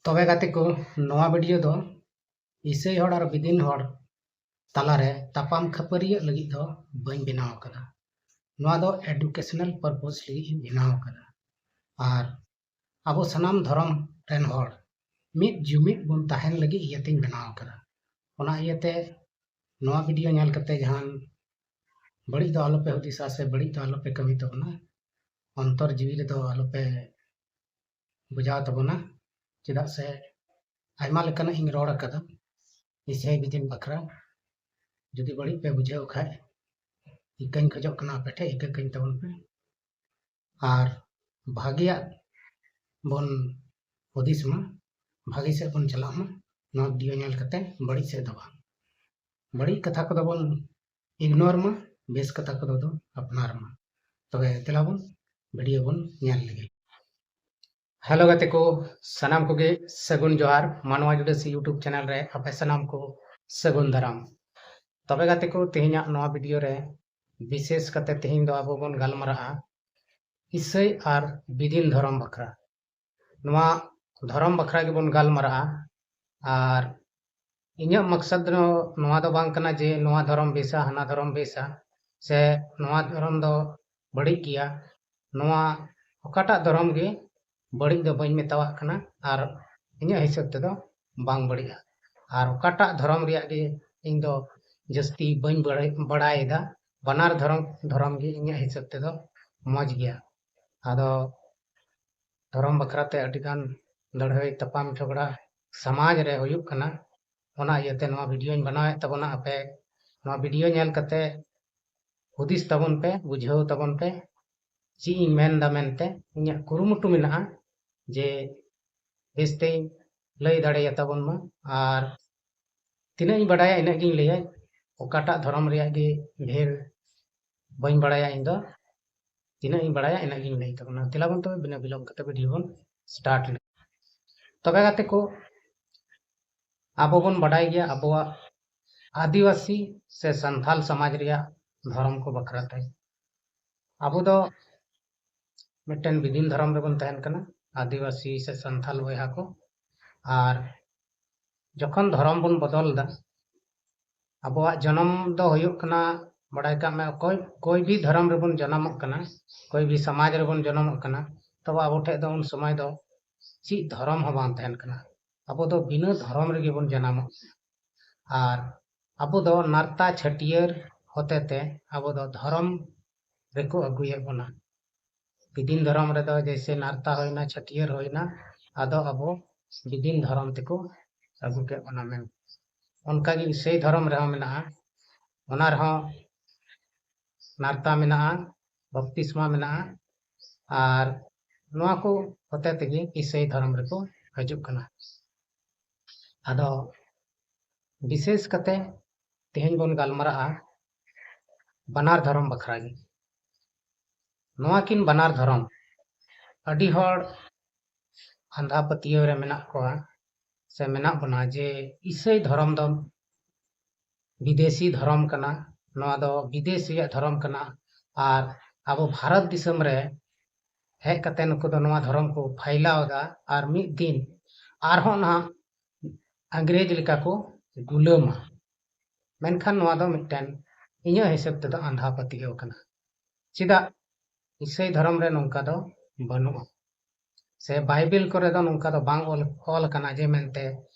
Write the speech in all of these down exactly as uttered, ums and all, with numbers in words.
ᱛᱚᱵᱮ ᱜᱟᱛᱮ ᱠᱚ, ᱱᱚᱣᱟ ᱵᱷᱤᱰᱤᱭᱳ ᱫᱚ ᱤᱥᱟᱹᱭ ᱦᱚᱲ ᱟᱨ ᱵᱤᱫᱤᱱ ᱦᱚᱲ ᱛᱟᱞᱟᱨᱮ ᱛᱟᱯᱟᱢ ᱠᱷᱟᱹᱯᱟᱹᱨᱤᱭᱟᱹᱜ ᱞᱟᱹᱜᱤᱫ ᱫᱚ ᱵᱟᱹᱧ ᱵᱮᱱᱟᱣ ᱟᱠᱟᱫᱟ᱾ ᱱᱚᱣᱟ ᱫᱚ ᱮᱰᱩᱠᱮᱥᱚᱱᱟᱞ ᱯᱟᱨᱯᱚᱥ ᱞᱟᱹᱜᱤᱫ ᱤᱧ ᱵᱮᱱᱟᱣ ᱟᱠᱟᱫᱟ᱾ ᱟᱨ ᱟᱵᱚ ᱥᱟᱱᱟᱢ ᱫᱷᱚᱨᱚᱢ ᱨᱮᱱ ᱦᱚᱲ ᱢᱤᱫ ᱡᱩᱢᱤᱫ ᱵᱚᱱ ᱛᱟᱦᱮᱱ ᱞᱟᱹᱜᱤᱫ ᱤᱭᱟᱹᱛᱮᱧ ᱵᱮᱱᱟᱣ ᱟᱠᱟᱫᱟ᱾ ᱚᱱᱟ ᱤᱭᱟᱹᱛᱮ ᱱᱚᱣᱟ ᱵᱷᱤᱰᱤᱭᱳ ᱧᱮᱞ ᱠᱟᱛᱮ ᱡᱟᱦᱟᱱ ᱵᱟᱹᱲᱤᱡ ᱫᱚ ᱟᱞᱚᱯᱮ ᱦᱩᱫᱤᱥᱟ ᱥᱮ ᱵᱟᱹᱲᱤᱡ ᱫᱚ ᱟᱞᱚᱯᱮ ᱠᱟᱹᱢᱤ ᱛᱟᱵᱚᱱᱟ᱾ ᱚᱱᱛᱚᱨ ᱡᱤᱣᱤ ᱨᱮᱫᱚ ᱟᱞᱚᱯᱮ ᱵᱩᱡᱷᱟᱹᱣ ᱛᱟᱵᱚᱱᱟ᱾ ᱪᱮᱫᱟᱜ ᱥᱮ ᱟᱭᱢᱟ ᱞᱮᱠᱟᱱᱟᱜ ᱤᱧ ᱨᱚᱲ ᱟᱠᱟᱫᱟ ᱤᱥᱟᱹᱭ ᱵᱤᱫᱤᱱ ᱵᱟᱠᱷᱨᱟ᱾ ᱡᱩᱫᱤ ᱵᱟᱹᱲᱤᱡ ᱯᱮ ᱵᱩᱡᱷᱟᱹᱣ ᱠᱷᱟᱡ, ᱤᱠᱟᱹᱧ ᱠᱷᱚᱡᱚᱜ ᱠᱟᱱᱟ ᱟᱯᱮ ᱴᱷᱮᱡ, ᱤᱠᱟᱹ ᱠᱟᱹᱧ ᱛᱟᱵᱚᱱ ᱯᱮ᱾ ᱟᱨ ᱵᱷᱟᱜᱮᱭᱟᱜ ᱵᱚᱱ ᱦᱩᱫᱤᱥ ᱢᱟ, ᱵᱷᱟᱜᱮ ᱥᱮᱫ ᱵᱚᱱ ᱪᱟᱞᱟᱜ ᱢᱟ᱾ ᱱᱚᱣᱟ ᱵᱷᱤᱰᱤᱭᱳ ᱧᱮᱞ ᱠᱟᱛᱮ ᱵᱟᱹᱲᱤᱡ ᱥᱮᱫ ᱫᱚ ᱵᱟᱝ᱾ ᱵᱟᱹᱲᱤᱡ ᱠᱟᱛᱷᱟ ᱠᱚᱫᱚ ᱵᱚᱱ ᱤᱜᱱᱳᱨ ᱢᱟ, ᱵᱮᱥ ᱠᱟᱛᱷᱟ ᱠᱚᱫᱚ ᱫᱚ ᱟᱯᱱᱟᱨ ᱢᱟ᱾ ᱛᱚᱵᱮ ᱫᱮᱞᱟ ᱵᱚᱱ ᱵᱷᱤᱰᱤᱭᱳ ᱵᱚᱱ ᱧᱮᱞ ᱞᱮᱜᱮ᱾ ᱦᱮᱞᱳ ᱜᱟᱛᱮ ᱠᱚ, ᱥᱟᱱᱟᱢ ᱠᱚᱜᱮ ᱥᱟᱹᱜᱩᱱ ᱡᱚᱦᱟᱨ᱾ ᱢᱟᱱᱣᱟ ᱡᱩᱰᱟᱹᱥᱤ YouTube ᱪᱮᱱᱮᱞ ᱨᱮ ᱟᱯᱮ ᱥᱟᱱᱟᱢ ᱠᱚ ᱥᱟᱹᱜᱩᱱ ᱫᱟᱨᱟᱢ᱾ ᱛᱚᱵᱮ ᱜᱟᱛᱮ ᱠᱚ, ᱛᱮᱦᱮᱧᱟᱜ ᱱᱚᱣᱟ ᱵᱷᱤᱰᱤᱭᱳ ᱨᱮ ᱵᱤᱥᱮᱥ ᱠᱟᱛᱮ ᱛᱮᱦᱮᱧ ᱫᱚ ᱟᱵᱚ ᱵᱚᱱ ᱜᱟᱞᱢᱟᱨᱟᱜᱼᱟ ᱤᱥᱟᱹᱭ ᱟᱨ ᱵᱤᱫᱤᱱ ᱫᱷᱚᱨᱚᱢ ᱵᱟᱠᱷᱨᱟ᱾ ᱱᱚᱣᱟ ᱫᱷᱚᱨᱚᱢ ᱵᱟᱠᱷᱨᱟ ᱜᱮᱵᱚᱱ ᱜᱟᱞᱢᱟᱨᱟᱜᱼᱟ᱾ ᱟᱨ ᱤᱧᱟᱹᱜ ᱢᱟᱠᱥᱟᱫ ᱫᱚ ᱱᱚᱣᱟ ᱫᱚ ᱵᱟᱝ ᱠᱟᱱᱟ ᱡᱮ ᱱᱚᱣᱟ ᱫᱷᱚᱨᱚᱢ ᱵᱮᱥᱟ, ᱦᱟᱱᱟ ᱫᱷᱚᱨᱚᱢ ᱵᱮᱥᱟ, ᱥᱮ ᱱᱚᱣᱟ ᱫᱷᱚᱨᱚᱢ ᱫᱚ ᱵᱟᱹᱲᱤᱡ ᱜᱮᱭᱟ᱾ ᱱᱚᱣᱟ ᱚᱠᱟᱴᱟᱜ ᱫᱷᱚᱨᱚᱢ ᱜᱮ ᱵᱟᱹᱲᱤᱡ ᱫᱚ ᱵᱟᱹᱧ ᱢᱮᱛᱟᱣᱟᱜ ᱠᱟᱱᱟ ᱟᱨ ᱤᱧᱟᱹᱜ ᱦᱤᱥᱟᱹᱵ ᱛᱮᱫᱚ ᱵᱟᱝ ᱵᱟᱹᱲᱤᱡᱼᱟ᱾ ᱟᱨ ᱚᱠᱟᱴᱟᱜ ᱫᱷᱚᱨᱚᱢ ᱨᱮᱭᱟᱜ ᱜᱮ ᱤᱧ ᱫᱚ ᱡᱟᱹᱥᱛᱤ ᱵᱟᱹᱧ ᱵᱟᱲᱟᱭ, ᱵᱟᱲᱟᱭᱮᱫᱟ, ᱵᱟᱱᱟᱨ ᱫᱷᱚᱨᱚᱢ, ᱫᱷᱚᱨᱚᱢ ᱜᱮ ᱤᱧᱟᱹᱜ ᱦᱤᱥᱟᱹᱵ ᱛᱮᱫᱚ ᱢᱚᱡᱽ ᱜᱮᱭᱟ᱾ ᱟᱫᱚ ᱫᱷᱚᱨᱚᱢ ᱵᱟᱠᱷᱨᱟ ᱛᱮ ᱟᱹᱰᱤ ᱜᱟᱱ ᱞᱟᱹᱲᱦᱟᱹᱭ, ᱛᱟᱯᱟᱢ, ᱡᱷᱚᱜᱽᱲᱟ ᱥᱚᱢᱟᱡᱽ ᱨᱮ ᱦᱩᱭᱩᱜ ᱠᱟᱱᱟ᱾ ᱚᱱᱟ ᱤᱭᱟᱹᱛᱮ ᱱᱚᱣᱟ ᱵᱷᱤᱰᱤᱭᱳᱧ ᱵᱮᱱᱟᱣᱮᱫ ᱛᱟᱵᱚᱱᱟ᱾ ᱟᱯᱮ ᱱᱚᱣᱟ ᱵᱷᱤᱰᱤᱭᱳ ᱧᱮᱞ ᱠᱟᱛᱮ ᱦᱩᱫᱤᱥ ᱛᱟᱵᱚᱱ ᱯᱮ, ᱵᱩᱡᱷᱟᱹᱣ ᱛᱟᱵᱚᱱ ᱯᱮ ᱪᱮᱫ ᱤᱧ ᱢᱮᱱᱫᱟ ᱢᱮᱱᱛᱮ᱾ ᱤᱧᱟᱹᱜ ᱠᱩᱨᱩᱢᱩᱴᱩ ᱢᱮᱱᱟᱜᱼᱟ ᱡᱮ ᱵᱮᱥᱛᱮᱧ ᱞᱟᱹᱭ ᱫᱟᱲᱮᱭᱟᱛᱟᱵᱚᱱ ᱢᱟ᱾ ᱟᱨ ᱛᱤᱱᱟᱹᱜ ᱤᱧ ᱵᱟᱰᱟᱭᱟ ᱤᱱᱟᱹᱜ ᱜᱤᱧ ᱞᱟᱹᱭᱟ᱾ ᱚᱠᱟᱴᱟᱜ ᱫᱷᱚᱨᱚᱢ ᱨᱮᱭᱟᱜ ᱜᱮ ᱰᱷᱮᱨ ᱵᱟᱹᱧ ᱵᱟᱲᱟᱭᱟ ᱤᱧ ᱫᱚ᱾ ᱛᱤᱱᱟᱹᱜ ᱤᱧ ᱵᱟᱲᱟᱭᱟ ᱤᱱᱟᱹᱜ ᱜᱤᱧ ᱞᱟᱹᱭ ᱛᱟᱵᱚᱱᱟ᱾ ᱫᱮᱞᱟ ᱵᱚᱱ ᱛᱚᱵᱮ ᱵᱤᱱᱟᱹ ᱵᱤᱞᱚᱢ ᱠᱟᱛᱮ ᱵᱷᱤᱰᱤᱭᱳ ᱵᱚᱱ ᱥᱴᱟᱨᱴ ᱞᱮᱜᱮ᱾ ᱛᱚᱵᱮ ᱜᱟᱛᱮ ᱠᱚ, ᱟᱵᱚ ᱵᱚᱱ ᱵᱟᱰᱟᱭ ᱜᱮᱭᱟ ᱟᱵᱚᱣᱟᱜ ᱟᱹᱫᱤᱵᱟᱹᱥᱤ ᱥᱮ ᱥᱟᱱᱛᱟᱞ ᱥᱚᱢᱟᱡᱽ ᱨᱮᱭᱟᱜ ᱫᱷᱚᱨᱚᱢ ᱠᱚ ᱵᱟᱠᱷᱨᱟ ᱛᱮ᱾ ᱟᱵᱚ ᱫᱚ ᱢᱤᱫᱴᱮᱱ ᱵᱤᱫᱤᱱ ᱫᱷᱚᱨᱚᱢ ᱨᱮᱵᱚᱱ ᱛᱟᱦᱮᱱ ᱠᱟᱱᱟ, ᱟᱹᱫᱤᱵᱟᱹᱥᱤ ᱥᱮ ᱥᱟᱱᱛᱟᱞ ᱵᱚᱭᱦᱟ ᱠᱚ᱾ ᱟᱨ ᱡᱚᱠᱷᱚᱱ ᱫᱷᱚᱨᱚᱢ ᱵᱚᱱ ᱵᱚᱫᱚᱞ ᱮᱫᱟ, ᱟᱵᱚᱣᱟᱜ ᱡᱚᱱᱚᱢ ᱫᱚ ᱦᱩᱭᱩᱜ ᱠᱟᱱᱟ, ᱵᱟᱲᱟᱭ ᱠᱟᱜ ᱢᱮ, ᱚᱠᱚᱭ ᱠᱚᱭ ᱵᱷᱤ ᱫᱷᱚᱨᱚᱢ ᱨᱮᱵᱚᱱ ᱡᱚᱱᱚᱢᱚᱜ ᱠᱟᱱᱟ, ᱠᱚᱭ ᱵᱷᱤ ᱥᱚᱢᱟᱡᱽ ᱨᱮᱵᱚᱱ ᱡᱚᱱᱚᱢᱚᱜ ᱠᱟᱱᱟ, ᱛᱚᱵᱮ ᱟᱵᱚ ᱴᱷᱮᱱ ᱫᱚ ᱩᱱ ᱥᱚᱢᱚᱭ ᱫᱚ ᱪᱮᱫ ᱫᱷᱚᱨᱚᱢ ᱦᱚᱸ ᱵᱟᱝ ᱛᱟᱦᱮᱱ ᱠᱟᱱᱟ᱾ ᱟᱵᱚ ᱫᱚ ᱵᱤᱱᱟᱹ ᱫᱷᱚᱨᱚᱢ ᱨᱮᱜᱮ ᱵᱚᱱ ᱡᱟᱱᱟᱢᱚᱜ ᱠᱟᱱᱟ᱾ ᱟᱨ ᱟᱵᱚ ᱫᱚ ᱱᱟᱨᱛᱟ ᱪᱷᱟᱹᱴᱭᱟᱹᱨ ᱦᱚᱛᱮᱛᱮ ᱟᱵᱚ ᱫᱚ ᱫᱷᱚᱨᱚᱢ ᱨᱮᱠᱚ ᱟᱹᱜᱩᱭᱮᱫ ᱵᱚᱱᱟ᱾ ᱵᱤᱫᱤᱱ ᱫᱷᱚᱨᱚᱢ ᱨᱮᱫᱚ ᱡᱮᱭᱥᱮ ᱱᱟᱨᱛᱟ ᱦᱩᱭᱱᱟ, ᱪᱷᱟᱹᱴᱭᱟᱹᱨ ᱦᱩᱭᱱᱟ, ᱟᱫᱚ ᱟᱵᱚ ᱵᱤᱫᱤᱱ ᱫᱷᱚᱨᱚᱢ ᱛᱮᱠᱚ ᱟᱹᱜᱩ ᱠᱮᱫ ᱵᱚᱱᱟ ᱢᱮᱱ᱾ ᱚᱱᱠᱟᱜᱮ ᱤᱥᱟᱹᱭ ᱫᱷᱚᱨᱚᱢ ᱨᱮᱦᱚᱸ ᱢᱮᱱᱟᱜᱼᱟ, ᱚᱱᱟ ᱨᱮᱦᱚᱸ ᱱᱟᱨᱛᱟ ᱢᱮᱱᱟᱜᱼᱟ, ᱵᱟᱯᱛᱤᱥᱢᱟ ᱢᱮᱱᱟᱜᱼᱟ, ᱟᱨ ᱱᱚᱣᱟ ᱠᱚ ᱦᱚᱛᱮ ᱛᱮᱜᱮ ᱤᱥᱟᱹᱭ ᱫᱷᱚᱨᱚᱢ ᱨᱮᱠᱚ ᱦᱤᱡᱩᱜ ᱠᱟᱱᱟ᱾ ᱟᱫᱚ ᱵᱤᱥᱮᱥ ᱠᱟᱛᱮ ᱛᱮᱦᱮᱧ ᱵᱚᱱ ᱜᱟᱞᱢᱟᱨᱟᱜᱼᱟ ᱵᱟᱱᱟᱨ ᱫᱷᱚᱨᱚᱢ ᱵᱟᱠᱷᱨᱟ ᱜᱮ᱾ ᱱᱚᱣᱟ ᱠᱤᱱ ᱵᱟᱱᱟᱨ ᱫᱷᱚᱨᱚᱢ ᱟᱹᱰᱤ ᱦᱚᱲ ᱟᱸᱫᱷᱟ ᱯᱟᱹᱛᱭᱟᱹᱣ ᱨᱮ ᱢᱮᱱᱟᱜ ᱠᱚᱣᱟ ᱥᱮ ᱢᱮᱱᱟᱜ ᱵᱚᱱᱟ ᱡᱮ ᱤᱥᱟᱹᱭ ᱫᱷᱚᱨᱚᱢ ᱫᱚ ᱵᱤᱫᱮᱥᱤ ᱫᱷᱚᱨᱚᱢ ᱠᱟᱱᱟ, ᱱᱚᱣᱟ ᱫᱚ ᱵᱤᱫᱮᱥ ᱨᱮᱭᱟᱜ ᱫᱷᱚᱨᱚᱢ ᱠᱟᱱᱟ, ᱟᱨ ᱟᱵᱚ ᱵᱷᱟᱨᱚᱛ ᱫᱤᱥᱚᱢ ᱨᱮ ᱦᱮᱡ ᱠᱟᱛᱮ ᱱᱩᱠᱩ ᱫᱚ ᱱᱚᱣᱟ ᱫᱷᱚᱨᱚᱢ ᱠᱚ ᱯᱷᱟᱭᱞᱟᱣ ᱮᱫᱟ, ᱟᱨ ᱢᱤᱫ ᱫᱤᱱ ᱟᱨᱦᱚᱸ ᱱᱟᱦᱟᱜ ᱤᱝᱨᱮᱡᱽ ᱞᱮᱠᱟ ᱠᱚ ᱜᱩᱞᱟᱹᱢᱟ᱾ ᱢᱮᱱᱠᱷᱟᱱ ᱱᱚᱣᱟ ᱫᱚ ᱢᱤᱫᱴᱮᱱ ᱤᱧᱟᱹᱜ ᱦᱤᱥᱟᱹᱵ ᱛᱮᱫᱚ ᱟᱸᱫᱷᱟ ᱯᱟᱹᱛᱭᱟᱹᱣ ᱠᱟᱱᱟ᱾ ᱪᱮᱫᱟᱜ? ᱤᱥᱟᱹᱭ ᱫᱷᱚᱨᱚᱢ ᱨᱮ ᱱᱚᱝᱠᱟ ᱫᱚ ᱵᱟᱹᱱᱩᱜᱼᱟ, ᱥᱮ ᱵᱟᱭᱵᱮᱞ ᱠᱚᱨᱮ ᱫᱚ ᱱᱚᱝᱠᱟ ᱫᱚ ᱵᱟᱝ ᱚᱞ, ᱚᱞ ᱟᱠᱟᱱᱟ ᱡᱮ ᱢᱮᱱᱛᱮ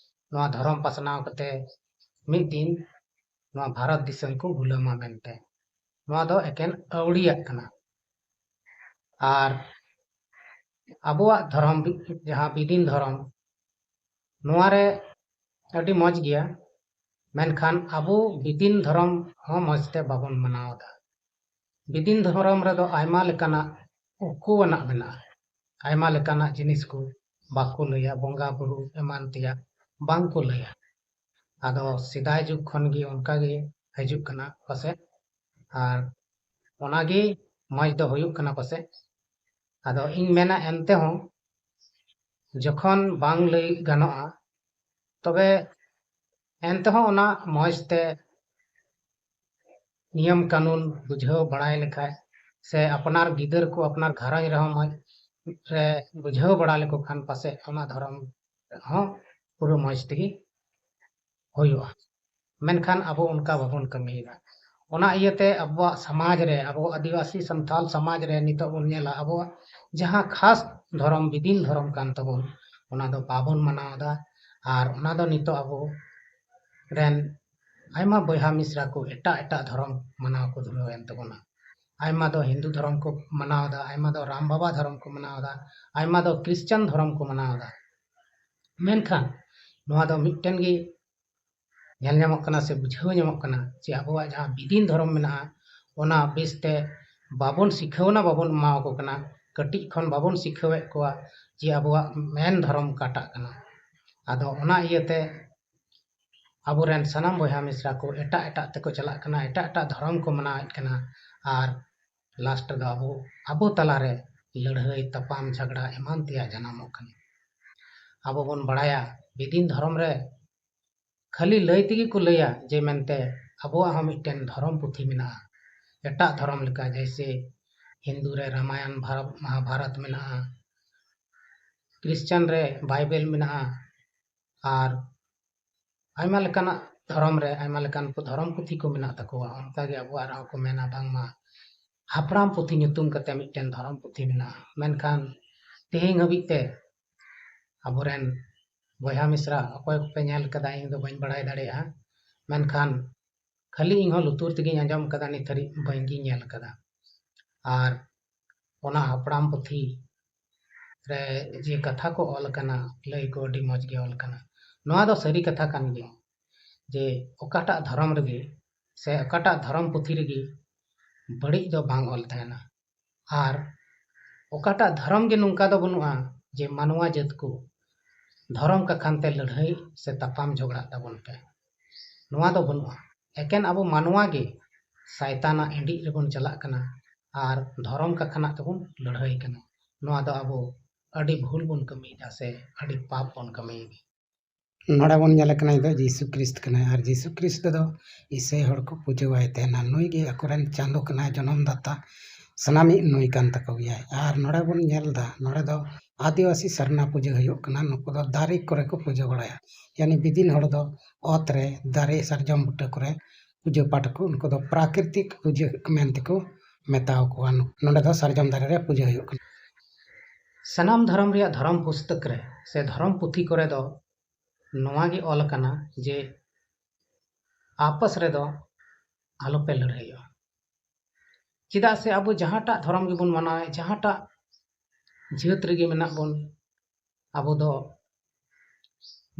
ᱱᱚᱣᱟ ᱫᱷᱚᱨᱚᱢ ᱯᱟᱥᱱᱟᱣ ᱠᱟᱛᱮ ᱢᱤᱫ ᱫᱤᱱ ᱱᱚᱣᱟ ᱵᱷᱟᱨᱚᱛ ᱫᱤᱥᱚᱢ ᱠᱚ ᱜᱩᱞᱟᱹᱢᱟ ᱢᱮᱱᱛᱮ᱾ ᱱᱚᱣᱟ ᱫᱚ ᱮᱠᱮᱱ ᱟᱹᱣᱲᱤᱭᱟᱜ ᱠᱟᱱᱟ᱾ ᱟᱨ ᱟᱵᱚᱣᱟᱜ ᱫᱷᱚᱨᱚᱢ ᱵᱤ-, ᱡᱟᱦᱟᱸ ᱵᱤᱫᱤᱱ ᱫᱷᱚᱨᱚᱢ, ᱱᱚᱣᱟ ᱨᱮ ᱟᱹᱰᱤ ᱢᱚᱡᱽ ᱜᱮᱭᱟ, ᱢᱮᱱᱠᱷᱟᱱ ᱟᱵᱚ ᱵᱤᱫᱤᱱ ᱫᱷᱚᱨᱚᱢ ᱦᱚᱸ ᱢᱚᱡᱽ ᱛᱮ ᱵᱟᱵᱚᱱ ᱢᱟᱱᱟᱣ ᱮᱫᱟ᱾ ᱵᱤᱫᱤᱱ ᱫᱷᱚᱨᱚᱢ ᱨᱮᱫᱚ ᱟᱭᱢᱟ ᱞᱮᱠᱟᱱᱟᱜ ᱩᱠᱩᱣᱟᱱᱟᱜ ᱢᱮᱱᱟᱜᱼᱟ, ᱟᱭᱢᱟ ᱞᱮᱠᱟᱱᱟᱜ ᱡᱤᱱᱤᱥ ᱠᱚ ᱵᱟᱠᱚ ᱞᱟᱹᱭᱟ, ᱵᱚᱸᱜᱟ ᱵᱩᱨᱩ ᱮᱢᱟᱱ ᱛᱮᱭᱟᱜ ᱵᱟᱝ ᱠᱚ ᱞᱟᱹᱭᱟ᱾ ᱟᱫᱚ ᱥᱮᱫᱟᱭ ᱡᱩᱜᱽ ᱠᱷᱚᱱ ᱜᱮ ᱚᱱᱠᱟ ᱜᱮ ᱦᱤᱡᱩᱜ ᱠᱟᱱᱟ ᱯᱟᱥᱮᱡ, ᱟᱨ ᱚᱱᱟ ᱜᱮ ᱢᱚᱡᱽ ᱫᱚ ᱦᱩᱭᱩᱜ ᱠᱟᱱᱟ ᱯᱟᱥᱮᱡ᱾ ᱟᱫᱚ ᱤᱧ ᱢᱮᱱᱟ ᱮᱱᱛᱮ ᱦᱚᱸ ᱡᱚᱠᱷᱚᱱ ᱵᱟᱝ ᱞᱟᱹᱭ ᱜᱟᱱᱚᱜᱼᱟ, ᱛᱚᱵᱮ ᱮᱱᱛᱮ ᱦᱚᱸ ᱚᱱᱟ ᱢᱚᱡᱽ ᱛᱮ ᱱᱤᱭᱚᱢ ᱠᱟᱹᱱᱩᱱ ᱵᱩᱡᱷᱟᱹᱣ ᱵᱟᱲᱟᱭ ᱞᱮᱠᱷᱟᱡ, ᱥᱮ ᱟᱯᱱᱟᱨ ᱜᱤᱫᱟᱹᱨ ᱠᱚ ᱟᱯᱱᱟᱨ ᱜᱷᱟᱨᱚᱸᱡᱽ ᱨᱮᱦᱚᱸ ᱢᱚᱡᱽ ᱨᱮ ᱵᱩᱡᱷᱟᱹᱣ ᱵᱟᱲᱟ ᱞᱮᱠᱚ ᱠᱷᱟᱱ ᱯᱟᱥᱮᱡ ᱚᱱᱟ ᱫᱷᱚᱨᱚᱢ ᱦᱚᱸ ᱯᱩᱨᱟᱹ ᱢᱚᱡᱽ ᱛᱮᱜᱮ ᱦᱩᱭᱩᱜᱼᱟ᱾ ᱢᱮᱱᱠᱷᱟᱱ ᱟᱵᱚ ᱚᱱᱠᱟ ᱵᱟᱵᱚᱱ ᱠᱟᱹᱢᱤᱭᱮᱫᱟ᱾ ᱚᱱᱟ ᱤᱭᱟᱹᱛᱮ ᱟᱵᱚᱣᱟᱜ ᱥᱚᱢᱟᱡᱽ ᱨᱮ, ᱟᱵᱚ ᱟᱹᱫᱤᱵᱟᱹᱥᱤ ᱥᱟᱱᱛᱟᱞ ᱥᱚᱢᱟᱡᱽ ᱨᱮ ᱱᱤᱛᱚᱜ ᱵᱚᱱ ᱧᱮᱞᱟ, ᱟᱵᱚᱣᱟᱜ ᱡᱟᱦᱟᱸ ᱠᱷᱟᱥ ᱫᱷᱚᱨᱚᱢ, ᱵᱤᱫᱤᱱ ᱫᱷᱚᱨᱚᱢ ᱠᱟᱱ ᱛᱟᱵᱚᱱ, ᱚᱱᱟ ᱫᱚ ᱵᱟᱵᱚᱱ ᱢᱟᱱᱟᱣ ᱮᱫᱟ᱾ ᱟᱨ ᱚᱱᱟ ᱫᱚ ᱱᱤᱛᱚᱜ ᱟᱵᱚ ᱨᱮᱱ ᱟᱭᱢᱟ ᱵᱚᱭᱦᱟ ᱢᱤᱥᱨᱟ ᱠᱚ ᱮᱴᱟᱜ ᱮᱴᱟᱜ ᱫᱷᱚᱨᱚᱢ ᱢᱟᱱᱟᱣ ᱠᱚ ᱫᱷᱩᱨᱟᱹᱣ ᱮᱱ ᱛᱟᱵᱚᱱᱟ᱾ ᱟᱭᱢᱟ ᱫᱚ ᱦᱤᱱᱫᱩ ᱫᱷᱚᱨᱚᱢ ᱠᱚ ᱢᱟᱱᱟᱣ ᱮᱫᱟ, ᱟᱭᱢᱟ ᱫᱚ ᱨᱟᱢ ᱵᱟᱵᱟ ᱫᱷᱚᱨᱚᱢ ᱠᱚ ᱢᱟᱱᱟᱣ ᱮᱫᱟ, ᱟᱭᱢᱟ ᱫᱚ ᱠᱨᱤᱥᱪᱟᱱ ᱫᱷᱚᱨᱚᱢ ᱠᱚ ᱢᱟᱱᱟᱣ ᱮᱫᱟ᱾ ᱢᱮᱱᱠᱷᱟᱱ ᱱᱚᱣᱟ ᱫᱚ ᱢᱤᱫᱴᱮᱱ ᱜᱮ ᱧᱮᱞ ᱧᱟᱢᱚᱜ ᱠᱟᱱᱟ ᱥᱮ ᱵᱩᱡᱷᱟᱹᱣ ᱧᱟᱢᱚᱜ ᱠᱟᱱᱟ ᱡᱮ ᱟᱵᱚᱣᱟᱜ ᱡᱟᱦᱟᱸ ᱵᱤᱫᱤᱱ ᱫᱷᱚᱨᱚᱢ ᱢᱮᱱᱟᱜᱼᱟ, ᱚᱱᱟ ᱵᱮᱥᱛᱮ ᱵᱟᱵᱚᱱ ᱥᱤᱠᱷᱟᱹᱣᱱᱟ, ᱵᱟᱵᱚᱱ ᱮᱢᱟᱣᱟᱠᱚ ᱠᱟᱱᱟ᱾ ᱠᱟᱹᱴᱤᱡ ᱠᱷᱚᱱ ᱵᱟᱵᱚᱱ ᱥᱤᱠᱷᱟᱹᱣᱮᱫ ᱠᱚᱣᱟ ᱡᱮ ᱟᱵᱚᱣᱟᱜ ᱢᱮᱱ ᱫᱷᱚᱨᱚᱢ ᱚᱠᱟᱴᱟᱜ ᱠᱟᱱᱟ᱾ ᱟᱫᱚ ᱚᱱᱟ ᱤᱭᱟᱹᱛᱮ ᱟᱵᱚᱨᱮᱱ ᱥᱟᱱᱟᱢ ᱵᱚᱭᱦᱟ ᱢᱤᱥᱨᱟ ᱠᱚ ᱮᱴᱟᱜ ᱮᱴᱟᱜ ᱛᱮᱠᱚ ᱪᱟᱞᱟᱜ ᱠᱟᱱᱟ, ᱮᱴᱟᱜ ᱮᱴᱟᱜ ᱫᱷᱚᱨᱚᱢ ᱠᱚ ᱢᱟᱱᱟᱣᱮᱫ ᱠᱟᱱᱟ, ᱟᱨ ᱞᱟᱥᱴ ᱨᱮᱫᱚ ᱟᱵᱚ, ᱟᱵᱚ ᱛᱟᱞᱟᱨᱮ ᱞᱟᱹᱲᱦᱟᱹᱭ, ᱛᱟᱯᱟᱢ, ᱡᱷᱟᱜᱽᱲᱟ ᱮᱢᱟᱱ ᱛᱮᱭᱟᱜ ᱡᱟᱱᱟᱢᱚᱜ ᱠᱟᱱᱟ᱾ ᱟᱵᱚ ᱵᱚᱱ ᱵᱟᱲᱟᱭᱟ, ᱵᱤᱫᱤᱱ ᱫᱷᱚᱨᱚᱢ ᱨᱮ ᱠᱷᱟᱹᱞᱤ ᱞᱟᱹᱭ ᱛᱮᱜᱮ ᱠᱚ ᱞᱟᱹᱭᱟ ᱡᱮ ᱢᱮᱱᱛᱮ ᱟᱵᱚᱣᱟᱜ ᱦᱚᱸ ᱢᱤᱫᱴᱮᱱ ᱫᱷᱚᱨᱚᱢ ᱯᱩᱛᱷᱤ ᱢᱮᱱᱟᱜᱼᱟ᱾ ᱮᱴᱟᱜ ᱫᱷᱚᱨᱚᱢ ᱞᱮᱠᱟ, ᱡᱮᱭᱥᱮ ᱦᱤᱱᱫᱩ ᱨᱮ ᱨᱟᱢᱟᱭᱚᱱ, ᱵᱷᱟᱨᱚᱛ, ᱢᱚᱦᱟᱵᱷᱟᱨᱚᱛ ᱢᱮᱱᱟᱜᱼᱟ, ᱠᱨᱤᱥᱪᱟᱱ ᱨᱮ ᱵᱟᱭᱵᱮᱞ ᱢᱮᱱᱟᱜᱼᱟ, ᱟᱨ ᱟᱭᱢᱟ ᱞᱮᱠᱟᱱᱟᱜ ᱫᱷᱚᱨᱚᱢ ᱨᱮ ᱟᱭᱢᱟ ᱞᱮᱠᱟᱱ ᱯᱩ-, ᱫᱷᱚᱨᱚᱢ ᱯᱩᱛᱷᱤ ᱠᱚ ᱢᱮᱱᱟᱜ ᱛᱟᱠᱚᱣᱟ᱾ ᱚᱱᱠᱟᱜᱮ ᱟᱵᱚᱣᱟᱜ ᱨᱮᱦᱚᱸ ᱠᱚ ᱢᱮᱱᱟ ᱵᱟᱝᱢᱟ ᱦᱟᱯᱲᱟᱢ ᱯᱩᱛᱷᱤ ᱧᱩᱛᱩᱢ ᱠᱟᱛᱮ ᱢᱤᱫᱴᱮᱱ ᱫᱷᱚᱨᱚᱢ ᱯᱩᱛᱷᱤ ᱢᱮᱱᱟᱜᱼᱟ᱾ ᱢᱮᱱᱠᱷᱟᱱ ᱛᱮᱦᱮᱧ ᱦᱟᱹᱵᱤᱡ ᱛᱮ ᱟᱵᱚᱨᱮᱱ ᱵᱚᱭᱦᱟ ᱢᱤᱥᱨᱟ ᱚᱠᱚᱭ ᱠᱚᱯᱮ ᱧᱮᱞ ᱠᱟᱫᱟ, ᱤᱧ ᱫᱚ ᱵᱟᱹᱧ ᱵᱟᱲᱟᱭ ᱫᱟᱲᱮᱭᱟᱜᱼᱟ, ᱢᱮᱱᱠᱷᱟᱱ ᱠᱷᱟᱹᱞᱤ ᱤᱧ ᱦᱚᱸ ᱞᱩᱛᱩᱨ ᱛᱮᱜᱮᱧ ᱟᱸᱡᱚᱢ ᱠᱟᱫᱟ, ᱱᱤᱛ ᱦᱟᱹᱨᱤᱡ ᱵᱟᱹᱧ ᱜᱤᱧ ᱧᱮᱞ ᱠᱟᱫᱟ᱾ ᱟᱨ ᱚᱱᱟ ᱦᱟᱯᱲᱟᱢ ᱯᱩᱛᱷᱤ ᱨᱮ ᱡᱮ ᱠᱟᱛᱷᱟ ᱠᱚ ᱚᱞ ᱟᱠᱟᱱᱟ, ᱞᱟᱹᱭ ᱠᱚ ᱟᱹᱰᱤ ᱢᱚᱡᱽ ᱜᱮ ᱚᱞ ᱟᱠᱟᱱᱟ᱾ ᱱᱚᱣᱟ ᱫᱚ ᱥᱟᱹᱨᱤ ᱠᱟᱛᱷᱟ ᱠᱟᱱ ᱜᱮᱭᱟ ᱡᱮ ᱚᱠᱟᱴᱟᱜ ᱫᱷᱚᱨᱚᱢ ᱨᱮᱜᱮ ᱥᱮ ᱚᱠᱟᱴᱟᱜ ᱫᱷᱚᱨᱚᱢ ᱯᱩᱛᱷᱤ ᱨᱮᱜᱮ ᱵᱟᱹᱲᱤᱡ ᱫᱚ ᱵᱟᱝ ᱚᱞ ᱛᱟᱦᱮᱱᱟ᱾ ᱟᱨ ᱚᱠᱟᱴᱟᱜ ᱫᱷᱚᱨᱚᱢ ᱜᱮ ᱱᱚᱝᱠᱟ ᱫᱚ ᱵᱟᱹᱱᱩᱜᱼᱟ ᱡᱮ ᱢᱟᱱᱣᱟ ᱡᱟᱹᱛ ᱠᱚ ᱫᱷᱚᱨᱚᱢ ᱠᱟᱠᱷᱟᱱ ᱛᱮ ᱞᱟᱹᱲᱦᱟᱹᱭ ᱥᱮ ᱛᱟᱯᱟᱢ ᱡᱷᱚᱜᱽᱲᱟᱜ ᱛᱟᱵᱚᱱ ᱯᱮ, ᱱᱚᱣᱟ ᱫᱚ ᱵᱟᱹᱱᱩᱜᱼᱟ᱾ ᱮᱠᱮᱱ ᱟᱵᱚ ᱢᱟᱱᱣᱟ ᱜᱮ ᱥᱟᱭᱛᱟᱱᱟᱜ ᱮᱸᱰᱤᱡ ᱨᱮᱵᱚᱱ ᱪᱟᱞᱟᱜ ᱠᱟᱱᱟ ᱟᱨ ᱫᱷᱚᱨᱚᱢ ᱠᱟᱠᱷᱟᱱᱟᱜ ᱛᱮᱵᱚᱱ ᱞᱟᱹᱲᱦᱟᱹᱭ ᱠᱟᱱᱟ᱾ ᱱᱚᱣᱟ ᱫᱚ ᱟᱵᱚ ᱟᱹᱰᱤ ᱵᱷᱩᱞ ᱵᱚᱱ ᱠᱟᱹᱢᱤᱭᱮᱫᱟ ᱥᱮ ᱟᱹᱰᱤ ᱯᱟᱯ ᱵᱚᱱ ᱠᱟᱹᱢᱤᱭᱮᱫᱟ᱾ ᱱᱚᱰᱮ ᱵᱚᱱ ᱧᱮᱞᱮ ᱠᱟᱱᱟ, ᱱᱤᱛ ᱫᱚ ᱡᱤᱥᱩ ᱠᱨᱤᱥᱴ ᱠᱟᱱᱟᱭ, ᱟᱨ ᱡᱤᱥᱩ ᱠᱨᱤᱥᱴ ᱫᱚ ᱤᱥᱟᱹᱭ ᱦᱚᱲ ᱠᱚ ᱯᱩᱡᱟᱹᱣᱟᱭ ᱛᱟᱦᱮᱱᱟ᱾ ᱱᱩᱭ ᱜᱮ ᱟᱠᱚᱨᱮᱱ ᱪᱟᱸᱫᱚ ᱠᱟᱱᱟᱭ, ᱡᱚᱱᱚᱢ ᱫᱟᱛᱟ, ᱥᱟᱱᱟᱢᱤᱡ ᱱᱩᱭ ᱠᱟᱱ ᱛᱟᱠᱚ ᱜᱮᱭᱟᱭ᱾ ᱟᱨ ᱱᱚᱰᱮ ᱵᱚᱱ ᱧᱮᱞ ᱮᱫᱟ, ᱱᱚᱰᱮ ᱫᱚ ᱟᱹᱫᱤᱵᱟᱹᱥᱤ ᱥᱟᱨᱱᱟ ᱯᱩᱡᱟᱹ ᱦᱩᱭᱩᱜ ᱠᱟᱱᱟ, ᱱᱩᱠᱩ ᱫᱚ ᱫᱟᱨᱮ ᱠᱚᱨᱮ ᱠᱚ ᱯᱩᱡᱟᱹ ᱵᱟᱲᱟᱭᱟ᱾ ᱭᱟᱱᱤ ᱵᱤᱫᱤᱱ ᱦᱚᱲ ᱫᱚ ᱚᱛ ᱨᱮ ᱫᱟᱨᱮ ᱥᱟᱨᱡᱚᱢ ᱵᱩᱴᱟᱹ ᱠᱚᱨᱮ ᱯᱩᱡᱟᱹ ᱯᱟᱴ ᱠᱚ, ᱩᱱᱠᱩ ᱫᱚ ᱯᱨᱟᱠᱨᱤᱛᱤᱠ ᱯᱩᱡᱟᱹ ᱢᱮᱱᱛᱮᱠᱚ ᱢᱮᱛᱟᱣ ᱠᱚᱣᱟ᱾ ᱱᱚᱰᱮ ᱫᱚ ᱥᱟᱨᱡᱚᱢ ᱫᱟᱨᱮ ᱨᱮ ᱯᱩᱡᱟᱹ ᱦᱩᱭᱩᱜ ᱠᱟᱱᱟ᱾ ᱥᱟᱱᱟᱢ ᱫᱷᱚᱨᱚᱢ ᱨᱮᱭᱟᱜ ᱫᱷᱚᱨᱚᱢ ᱯᱩᱥᱛᱚᱠ ᱨᱮ ᱥᱮ ᱫᱷᱚᱨᱚᱢ ᱯᱩᱛᱷᱤ ᱠᱚᱨᱮ ᱫᱚ ᱱᱚᱣᱟ ᱜᱮ ᱚᱞ ᱟᱠᱟᱱᱟ ᱡᱮ ᱟᱯᱟᱥ ᱨᱮᱫᱚ ᱟᱞᱚᱯᱮ ᱞᱟᱹᱲᱦᱟᱹᱭᱚᱜᱼᱟ᱾ ᱪᱮᱫᱟᱜ ᱥᱮ ᱟᱵᱚ ᱡᱟᱦᱟᱸᱴᱟᱜ ᱫᱷᱚᱨᱚᱢ ᱜᱮᱵᱚᱱ ᱢᱟᱱᱟᱣᱮᱫ, ᱡᱟᱦᱟᱸᱴᱟᱜ ᱡᱟᱹᱛ ᱨᱮᱜᱮ ᱢᱮᱱᱟᱜ ᱵᱚᱱ, ᱟᱵᱚ ᱫᱚ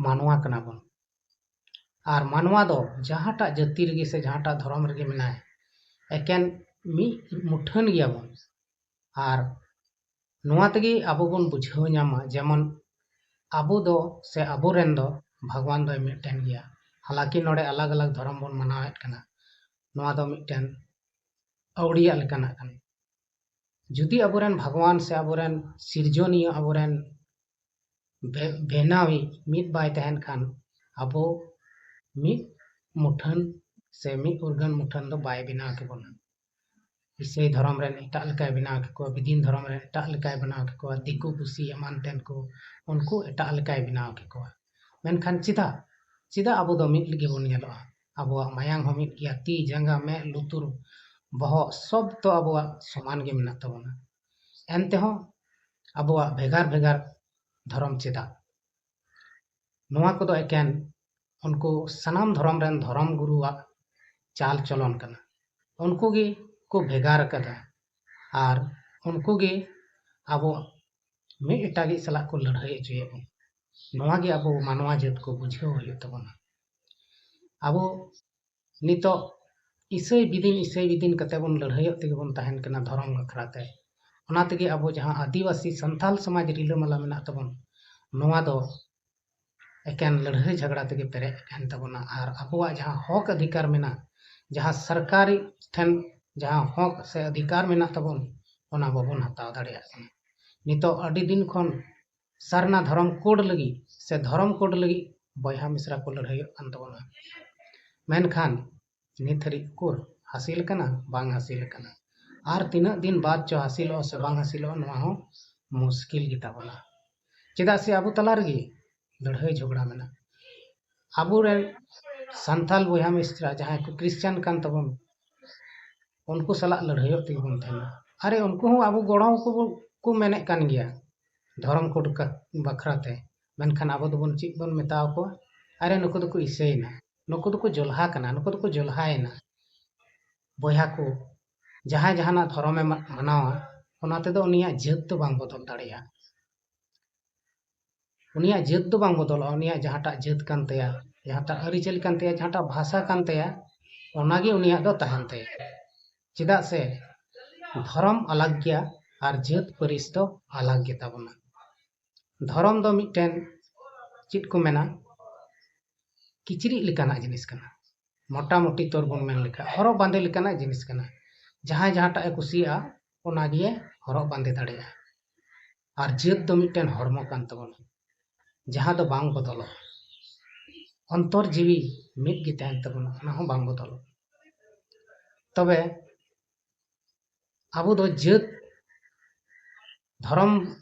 ᱢᱟᱱᱣᱟ ᱠᱟᱱᱟ ᱵᱚᱱ᱾ ᱟᱨ ᱢᱟᱱᱣᱟ ᱫᱚ ᱡᱟᱦᱟᱸᱴᱟᱜ ᱡᱟᱹᱛᱤ ᱨᱮᱜᱮ ᱥᱮ ᱡᱟᱦᱟᱸᱴᱟᱜ ᱫᱷᱚᱨᱚᱢ ᱨᱮᱜᱮ ᱢᱮᱱᱟᱭ, ᱮᱠᱮᱱ ᱢᱤᱫ ᱢᱩᱴᱷᱟᱹᱱ ᱜᱮᱭᱟᱵᱚᱱ᱾ ᱟᱨ ᱱᱚᱣᱟ ᱛᱮᱜᱮ ᱟᱵᱚ ᱵᱚᱱ ᱵᱩᱡᱷᱟᱹᱣ ᱧᱟᱢᱟ, ᱡᱮᱢᱚᱱ ᱟᱵᱚ ᱫᱚ ᱥᱮ ᱟᱵᱚᱨᱮᱱ ᱫᱚ ᱵᱷᱟᱜᱽᱣᱟᱱ ᱫᱚᱭ ᱢᱤᱫᱴᱮᱱ ᱜᱮᱭᱟ᱾ ᱦᱟᱞᱟᱠᱤ ᱱᱚᱰᱮ ᱟᱞᱟᱜᱽ ᱟᱞᱟᱜᱽ ᱫᱷᱚᱨᱚᱢ ᱵᱚᱱ ᱢᱟᱱᱟᱣᱮᱫ ᱠᱟᱱᱟ, ᱱᱚᱣᱟ ᱫᱚ ᱢᱤᱫᱴᱮᱱ ᱟᱹᱣᱲᱤᱭᱟᱜ ᱞᱮᱠᱟᱱᱟᱜ ᱠᱟᱱᱟ᱾ ᱡᱩᱫᱤ ᱟᱵᱚᱨᱮᱱ ᱵᱷᱟᱜᱽᱣᱟᱱ ᱥᱮ ᱟᱵᱚᱨᱮᱱ ᱥᱤᱨᱡᱚᱱᱤᱭᱟᱹ, ᱟᱵᱚᱨᱮᱱ ᱵᱮ-, ᱵᱮᱱᱟᱣᱤᱡ ᱢᱤᱫ ᱵᱟᱭ ᱛᱟᱦᱮᱱ ᱠᱷᱟᱱ, ᱟᱵᱚ ᱢᱤᱫ ᱢᱩᱴᱷᱟᱹᱱ ᱥᱮ ᱢᱤᱫ ᱩᱨᱜᱟᱹᱱ ᱢᱩᱴᱷᱟᱹᱱ ᱫᱚ ᱵᱟᱭ ᱵᱮᱱᱟᱣ ᱠᱮᱵᱚᱱᱟ᱾ ᱤᱥᱟᱹᱭ ᱫᱷᱚᱨᱚᱢ ᱨᱮᱱ ᱮᱴᱟᱜ ᱞᱮᱠᱟᱭ ᱵᱮᱱᱟᱣ ᱠᱮᱠᱚᱣᱟ, ᱵᱤᱫᱤᱱ ᱫᱷᱚᱨᱚᱢ ᱨᱮᱱ ᱮᱴᱟᱜ ᱞᱮᱠᱟᱭ ᱵᱮᱱᱟᱣ ᱠᱮᱠᱚᱣᱟ, ᱫᱤᱠᱩ ᱯᱩᱥᱤ ᱮᱢᱟᱱ ᱛᱮᱱ ᱠᱚ, ᱩᱱᱠᱩ ᱮᱴᱟᱜ ᱞᱮᱠᱟᱭ ᱵᱮᱱᱟᱣ ᱠᱮᱠᱚᱣᱟ᱾ ᱢᱮᱱᱠᱷᱟᱱ ᱪᱮᱫᱟᱜ, ᱪᱮᱫᱟᱜ ᱟᱵᱚ ᱫᱚ ᱢᱤᱫ ᱞᱮᱜᱮ ᱵᱚᱱ ᱧᱮᱞᱚᱜᱼᱟ? ᱟᱵᱚᱣᱟᱜ ᱢᱟᱭᱟᱝ ᱦᱚᱸ ᱢᱤᱫ ᱜᱮᱭᱟ, ᱛᱤ, ᱡᱟᱸᱜᱟ, ᱢᱮᱫ, ᱞᱩᱛᱩᱨ, ᱵᱚᱦᱚᱜ, ᱥᱚᱵ ᱫᱚ ᱟᱵᱚᱣᱟᱜ ᱥᱚᱢᱟᱱ ᱜᱮ ᱢᱮᱱᱟᱜ ᱛᱟᱵᱚᱱᱟ᱾ ᱮᱱᱛᱮᱦᱚᱸ ᱟᱵᱚᱣᱟᱜ ᱵᱷᱮᱜᱟᱨ ᱵᱷᱮᱜᱟᱨ ᱫᱷᱚᱨᱚᱢ ᱪᱮᱫᱟᱜ? ᱱᱚᱣᱟ ᱠᱚᱫᱚ ᱮᱠᱮᱱ ᱩᱱᱠᱩ ᱥᱟᱱᱟᱢ ᱫᱷᱚᱨᱚᱢ ᱨᱮᱱ ᱫᱷᱚᱨᱚᱢ ᱜᱩᱨᱩᱣᱟᱜ ᱪᱟᱞ ᱪᱚᱞᱚᱱ ᱠᱟᱱᱟ᱾ ᱩᱱᱠᱩ ᱜᱮ ᱠᱚ ᱵᱷᱮᱜᱟᱨ ᱟᱠᱟᱫᱟ ᱟᱨ ᱩᱱᱠᱩ ᱜᱮ ᱟᱵᱚ ᱢᱤᱫ ᱮᱴᱟᱜᱤᱡ ᱥᱟᱞᱟᱜ ᱠᱚ ᱞᱟᱹᱲᱦᱟᱹᱭ ᱦᱚᱪᱚᱭᱮᱫ ᱵᱚᱱᱟ᱾ ᱱᱚᱣᱟ ᱜᱮ ᱟᱵᱚ ᱢᱟᱱᱣᱟ ᱡᱟᱹᱛ ᱠᱚ ᱵᱩᱡᱷᱟᱹᱣ ᱦᱩᱭᱩᱜ ᱛᱟᱵᱚᱱᱟ᱾ ᱟᱵᱚ ᱱᱤᱛᱚᱜ ᱤᱥᱟᱹᱭ ᱵᱤᱫᱤᱱ, ᱤᱥᱟᱹᱭ ᱵᱤᱫᱤᱱ ᱠᱟᱛᱮ ᱵᱚᱱ ᱞᱟᱹᱲᱦᱟᱹᱭᱚᱜ ᱛᱮᱜᱮ ᱵᱚᱱ ᱛᱟᱦᱮᱱ ᱠᱟᱱᱟ ᱫᱷᱚᱨᱚᱢ ᱵᱟᱠᱷᱨᱟ ᱛᱮ᱾ ᱚᱱᱟ ᱛᱮᱜᱮ ᱟᱵᱚ ᱡᱟᱦᱟᱸ ᱟᱹᱫᱤᱵᱟᱹᱥᱤ ᱥᱟᱱᱛᱟᱞ ᱥᱚᱢᱟᱡᱽ ᱨᱤᱞᱟᱹᱢᱟᱞᱟ ᱢᱮᱱᱟᱜ ᱛᱟᱵᱚᱱ, ᱱᱚᱣᱟ ᱫᱚ ᱮᱠᱮᱱ ᱞᱟᱹᱲᱦᱟᱹᱭ ᱡᱷᱟᱜᱽᱲᱟ ᱛᱮᱜᱮ ᱯᱮᱨᱮᱡ ᱟᱠᱟᱱ ᱛᱟᱵᱚᱱᱟ᱾ ᱟᱨ ᱟᱵᱚᱣᱟᱜ ᱡᱟᱦᱟᱸ ᱦᱚᱠ ᱚᱫᱷᱤᱠᱟᱨ ᱢᱮᱱᱟᱜ, ᱡᱟᱦᱟᱸ ᱥᱚᱨᱠᱟᱨᱤ ᱴᱷᱮᱱ ᱡᱟᱦᱟᱸ ᱦᱚᱠ ᱥᱮ ᱚᱫᱷᱤᱠᱟᱨ ᱢᱮᱱᱟᱜ ᱛᱟᱵᱚᱱ, ᱚᱱᱟ ᱵᱟᱵᱚᱱ ᱦᱟᱛᱟᱣ ᱫᱟᱲᱮᱭᱟᱜ ᱠᱟᱱᱟ᱾ ᱱᱤᱛᱚᱜ ᱟᱹᱰᱤ ᱫᱤᱱ ᱠᱷᱚᱱ ᱥᱟᱨᱱᱟ ᱫᱷᱚᱨᱚᱢ ᱠᱳᱰ ᱞᱟᱹᱜᱤᱫ ᱥᱮ ᱫᱷᱚᱨᱚᱢ ᱠᱳᱰ ᱞᱟᱹᱜᱤᱫ ᱵᱚᱭᱦᱟ ᱢᱤᱥᱨᱟ ᱠᱚ ᱞᱟᱹᱲᱦᱟᱹᱭᱚᱜ ᱠᱟᱱ ᱛᱟᱵᱚᱱᱟ᱾ ᱢᱮᱱᱠᱷᱟᱱ ᱱᱤᱛ ᱦᱟᱹᱨᱤᱡ ᱩᱠᱩᱨ ᱦᱟᱹᱥᱤᱞ ᱠᱟᱱᱟ? ᱵᱟᱝ ᱦᱟᱹᱥᱤᱞ ᱠᱟᱱᱟ᱾ ᱟᱨ ᱛᱤᱱᱟᱹᱜ ᱫᱤᱱ ᱵᱟᱫ ᱪᱚ ᱦᱟᱹᱥᱤᱞᱚᱜᱼᱟ ᱥᱮ ᱵᱟᱝ ᱦᱟᱹᱥᱤᱞᱚᱜᱼᱟ, ᱱᱚᱣᱟ ᱦᱚᱸ ᱢᱩᱥᱠᱤᱞ ᱜᱮᱛᱟ ᱵᱚᱱᱟ᱾ ᱪᱮᱫᱟᱜ ᱥᱮ ᱟᱵᱚ ᱛᱟᱞᱟ ᱨᱮᱜᱮ ᱞᱟᱹᱲᱦᱟᱹᱭ ᱡᱷᱚᱜᱽᱲᱟ ᱢᱮᱱᱟᱜᱼᱟ᱾ ᱟᱵᱚᱨᱮᱱ ᱥᱟᱱᱛᱟᱞ ᱵᱚᱭᱦᱟ ᱢᱤᱥᱨᱟ ᱡᱟᱦᱟᱸᱭ ᱠᱚ ᱠᱷᱨᱤᱥᱪᱟᱱ ᱠᱟᱱ ᱛᱟᱵᱚᱱ, ᱩᱱᱠᱩ ᱥᱟᱞᱟᱜ ᱞᱟᱹᱲᱦᱟᱹᱭᱚᱜ ᱛᱮᱜᱮ ᱵᱚᱱ ᱛᱟᱦᱮᱱᱟ᱾ ᱟᱨᱮ, ᱩᱱᱠᱩ ᱦᱚᱸ ᱟᱵᱚ ᱜᱚᱲᱚ ᱠᱚ, ᱠᱚ ᱢᱮᱱᱮᱫ ᱠᱟᱱ ᱜᱮᱭᱟ ᱫᱷᱚᱨᱚᱢ ᱠᱳᱰ ᱠᱟ-, ᱵᱟᱠᱷᱨᱟ ᱛᱮ, ᱢᱮᱱᱠᱷᱟᱱ ᱟᱵᱚ ᱫᱚᱵᱚᱱ ᱪᱮᱫ ᱵᱚᱱ ᱢᱮᱛᱟ ᱟᱠᱚᱣᱟ? ᱟᱨᱮ, ᱱᱩᱠᱩ ᱫᱚᱠᱚ ᱤᱥᱟᱹᱭᱮᱱᱟ, ᱱᱩᱠᱩ ᱫᱚᱠᱚ ᱡᱚᱞᱦᱟ ᱠᱟᱱᱟ, ᱱᱩᱠᱩ ᱫᱚᱠᱚ ᱡᱚᱞᱦᱟᱭᱮᱱᱟ᱾ ᱵᱚᱭᱦᱟ ᱠᱚ, ᱡᱟᱦᱟᱸᱭ ᱡᱟᱦᱟᱱᱟᱜ ᱫᱷᱚᱨᱚᱢᱮ ᱢᱟ-, ᱢᱟᱱᱟᱣᱟ, ᱚᱱᱟ ᱛᱮᱫᱚ ᱩᱱᱤᱭᱟᱜ ᱡᱟᱹᱛ ᱫᱚ ᱵᱟᱝ ᱵᱚᱫᱚᱞ ᱫᱟᱲᱮᱭᱟᱜᱼᱟ᱾ ᱩᱱᱤᱭᱟᱜ ᱡᱟᱹᱛ ᱫᱚ ᱵᱟᱝ ᱵᱚᱫᱚᱞᱚᱜᱼᱟ᱾ ᱩᱱᱤᱭᱟᱜ ᱡᱟᱦᱟᱸᱴᱟᱜ ᱡᱟᱹᱛ ᱠᱟᱱ ᱛᱟᱭᱟ, ᱡᱟᱦᱟᱸᱴᱟᱜ ᱟᱹᱨᱤᱪᱟᱹᱞᱤ ᱠᱟᱱ ᱛᱟᱭᱟ, ᱡᱟᱦᱟᱸᱴᱟᱜ ᱵᱷᱟᱥᱟ ᱠᱟᱱ ᱛᱟᱭᱟ, ᱚᱱᱟᱜᱮ ᱩᱱᱤᱭᱟᱜ ᱫᱚ ᱛᱟᱦᱮᱱ ᱛᱟᱭᱟ᱾ ᱪᱮᱫᱟᱜ ᱥᱮ ᱫᱷᱚᱨᱚᱢ ᱟᱞᱟᱜᱽ ᱜᱮᱭᱟ ᱟᱨ ᱡᱟᱹᱛ ᱯᱟᱹᱨᱤᱥ ᱫᱚ ᱟᱞᱟᱜᱽ ᱜᱮᱛᱟ ᱵᱚᱱᱟ᱾ ᱫᱷᱚᱨᱚᱢ ᱫᱚ ᱢᱤᱫᱴᱮᱱ, ᱪᱮᱫ ᱠᱚ ᱢᱮᱱᱟ, ᱠᱤᱪᱨᱤᱡ ᱞᱮᱠᱟᱱᱟᱜ ᱡᱤᱱᱤᱥ ᱠᱟᱱᱟ᱾ ᱢᱚᱴᱟᱢᱩᱴᱤ ᱛᱚᱨ ᱵᱚᱱ ᱢᱮᱱ ᱞᱮᱠᱷᱟᱱ ᱦᱚᱨᱚᱜ ᱵᱟᱸᱫᱮ ᱞᱮᱠᱟᱱᱟᱜ ᱡᱤᱱᱤᱥ ᱠᱟᱱᱟ᱾ ᱡᱟᱦᱟᱸᱭ ᱡᱟᱦᱟᱸᱴᱟᱜ ᱮ ᱠᱩᱥᱤᱭᱟᱜᱼᱟ, ᱚᱱᱟᱜᱮ ᱦᱚᱨᱚᱜ ᱵᱟᱸᱫᱮ ᱫᱟᱲᱮᱭᱟᱜᱼᱟ᱾ ᱟᱨ ᱡᱟᱹᱛ ᱫᱚ ᱢᱤᱫᱴᱮᱱ ᱦᱚᱲᱢᱚ ᱠᱟᱱ ᱛᱟᱵᱚᱱᱟ, ᱡᱟᱦᱟᱸ ᱫᱚ ᱵᱟᱝ ᱵᱚᱫᱚᱞᱚᱜᱼᱟ᱾ ᱚᱱᱛᱚᱨ ᱡᱤᱣᱤ ᱢᱤᱫ ᱜᱮ ᱛᱟᱦᱮᱱ ᱛᱟᱵᱚᱱᱟ, ᱚᱱᱟ ᱦᱚᱸ ᱵᱟᱝ ᱵᱚᱫᱚᱞᱚᱜᱼᱟ᱾ ᱛᱚᱵᱮ ᱟᱵᱚ ᱫᱚ ᱡᱟᱹᱛ, ᱫᱷᱚᱨᱚᱢ,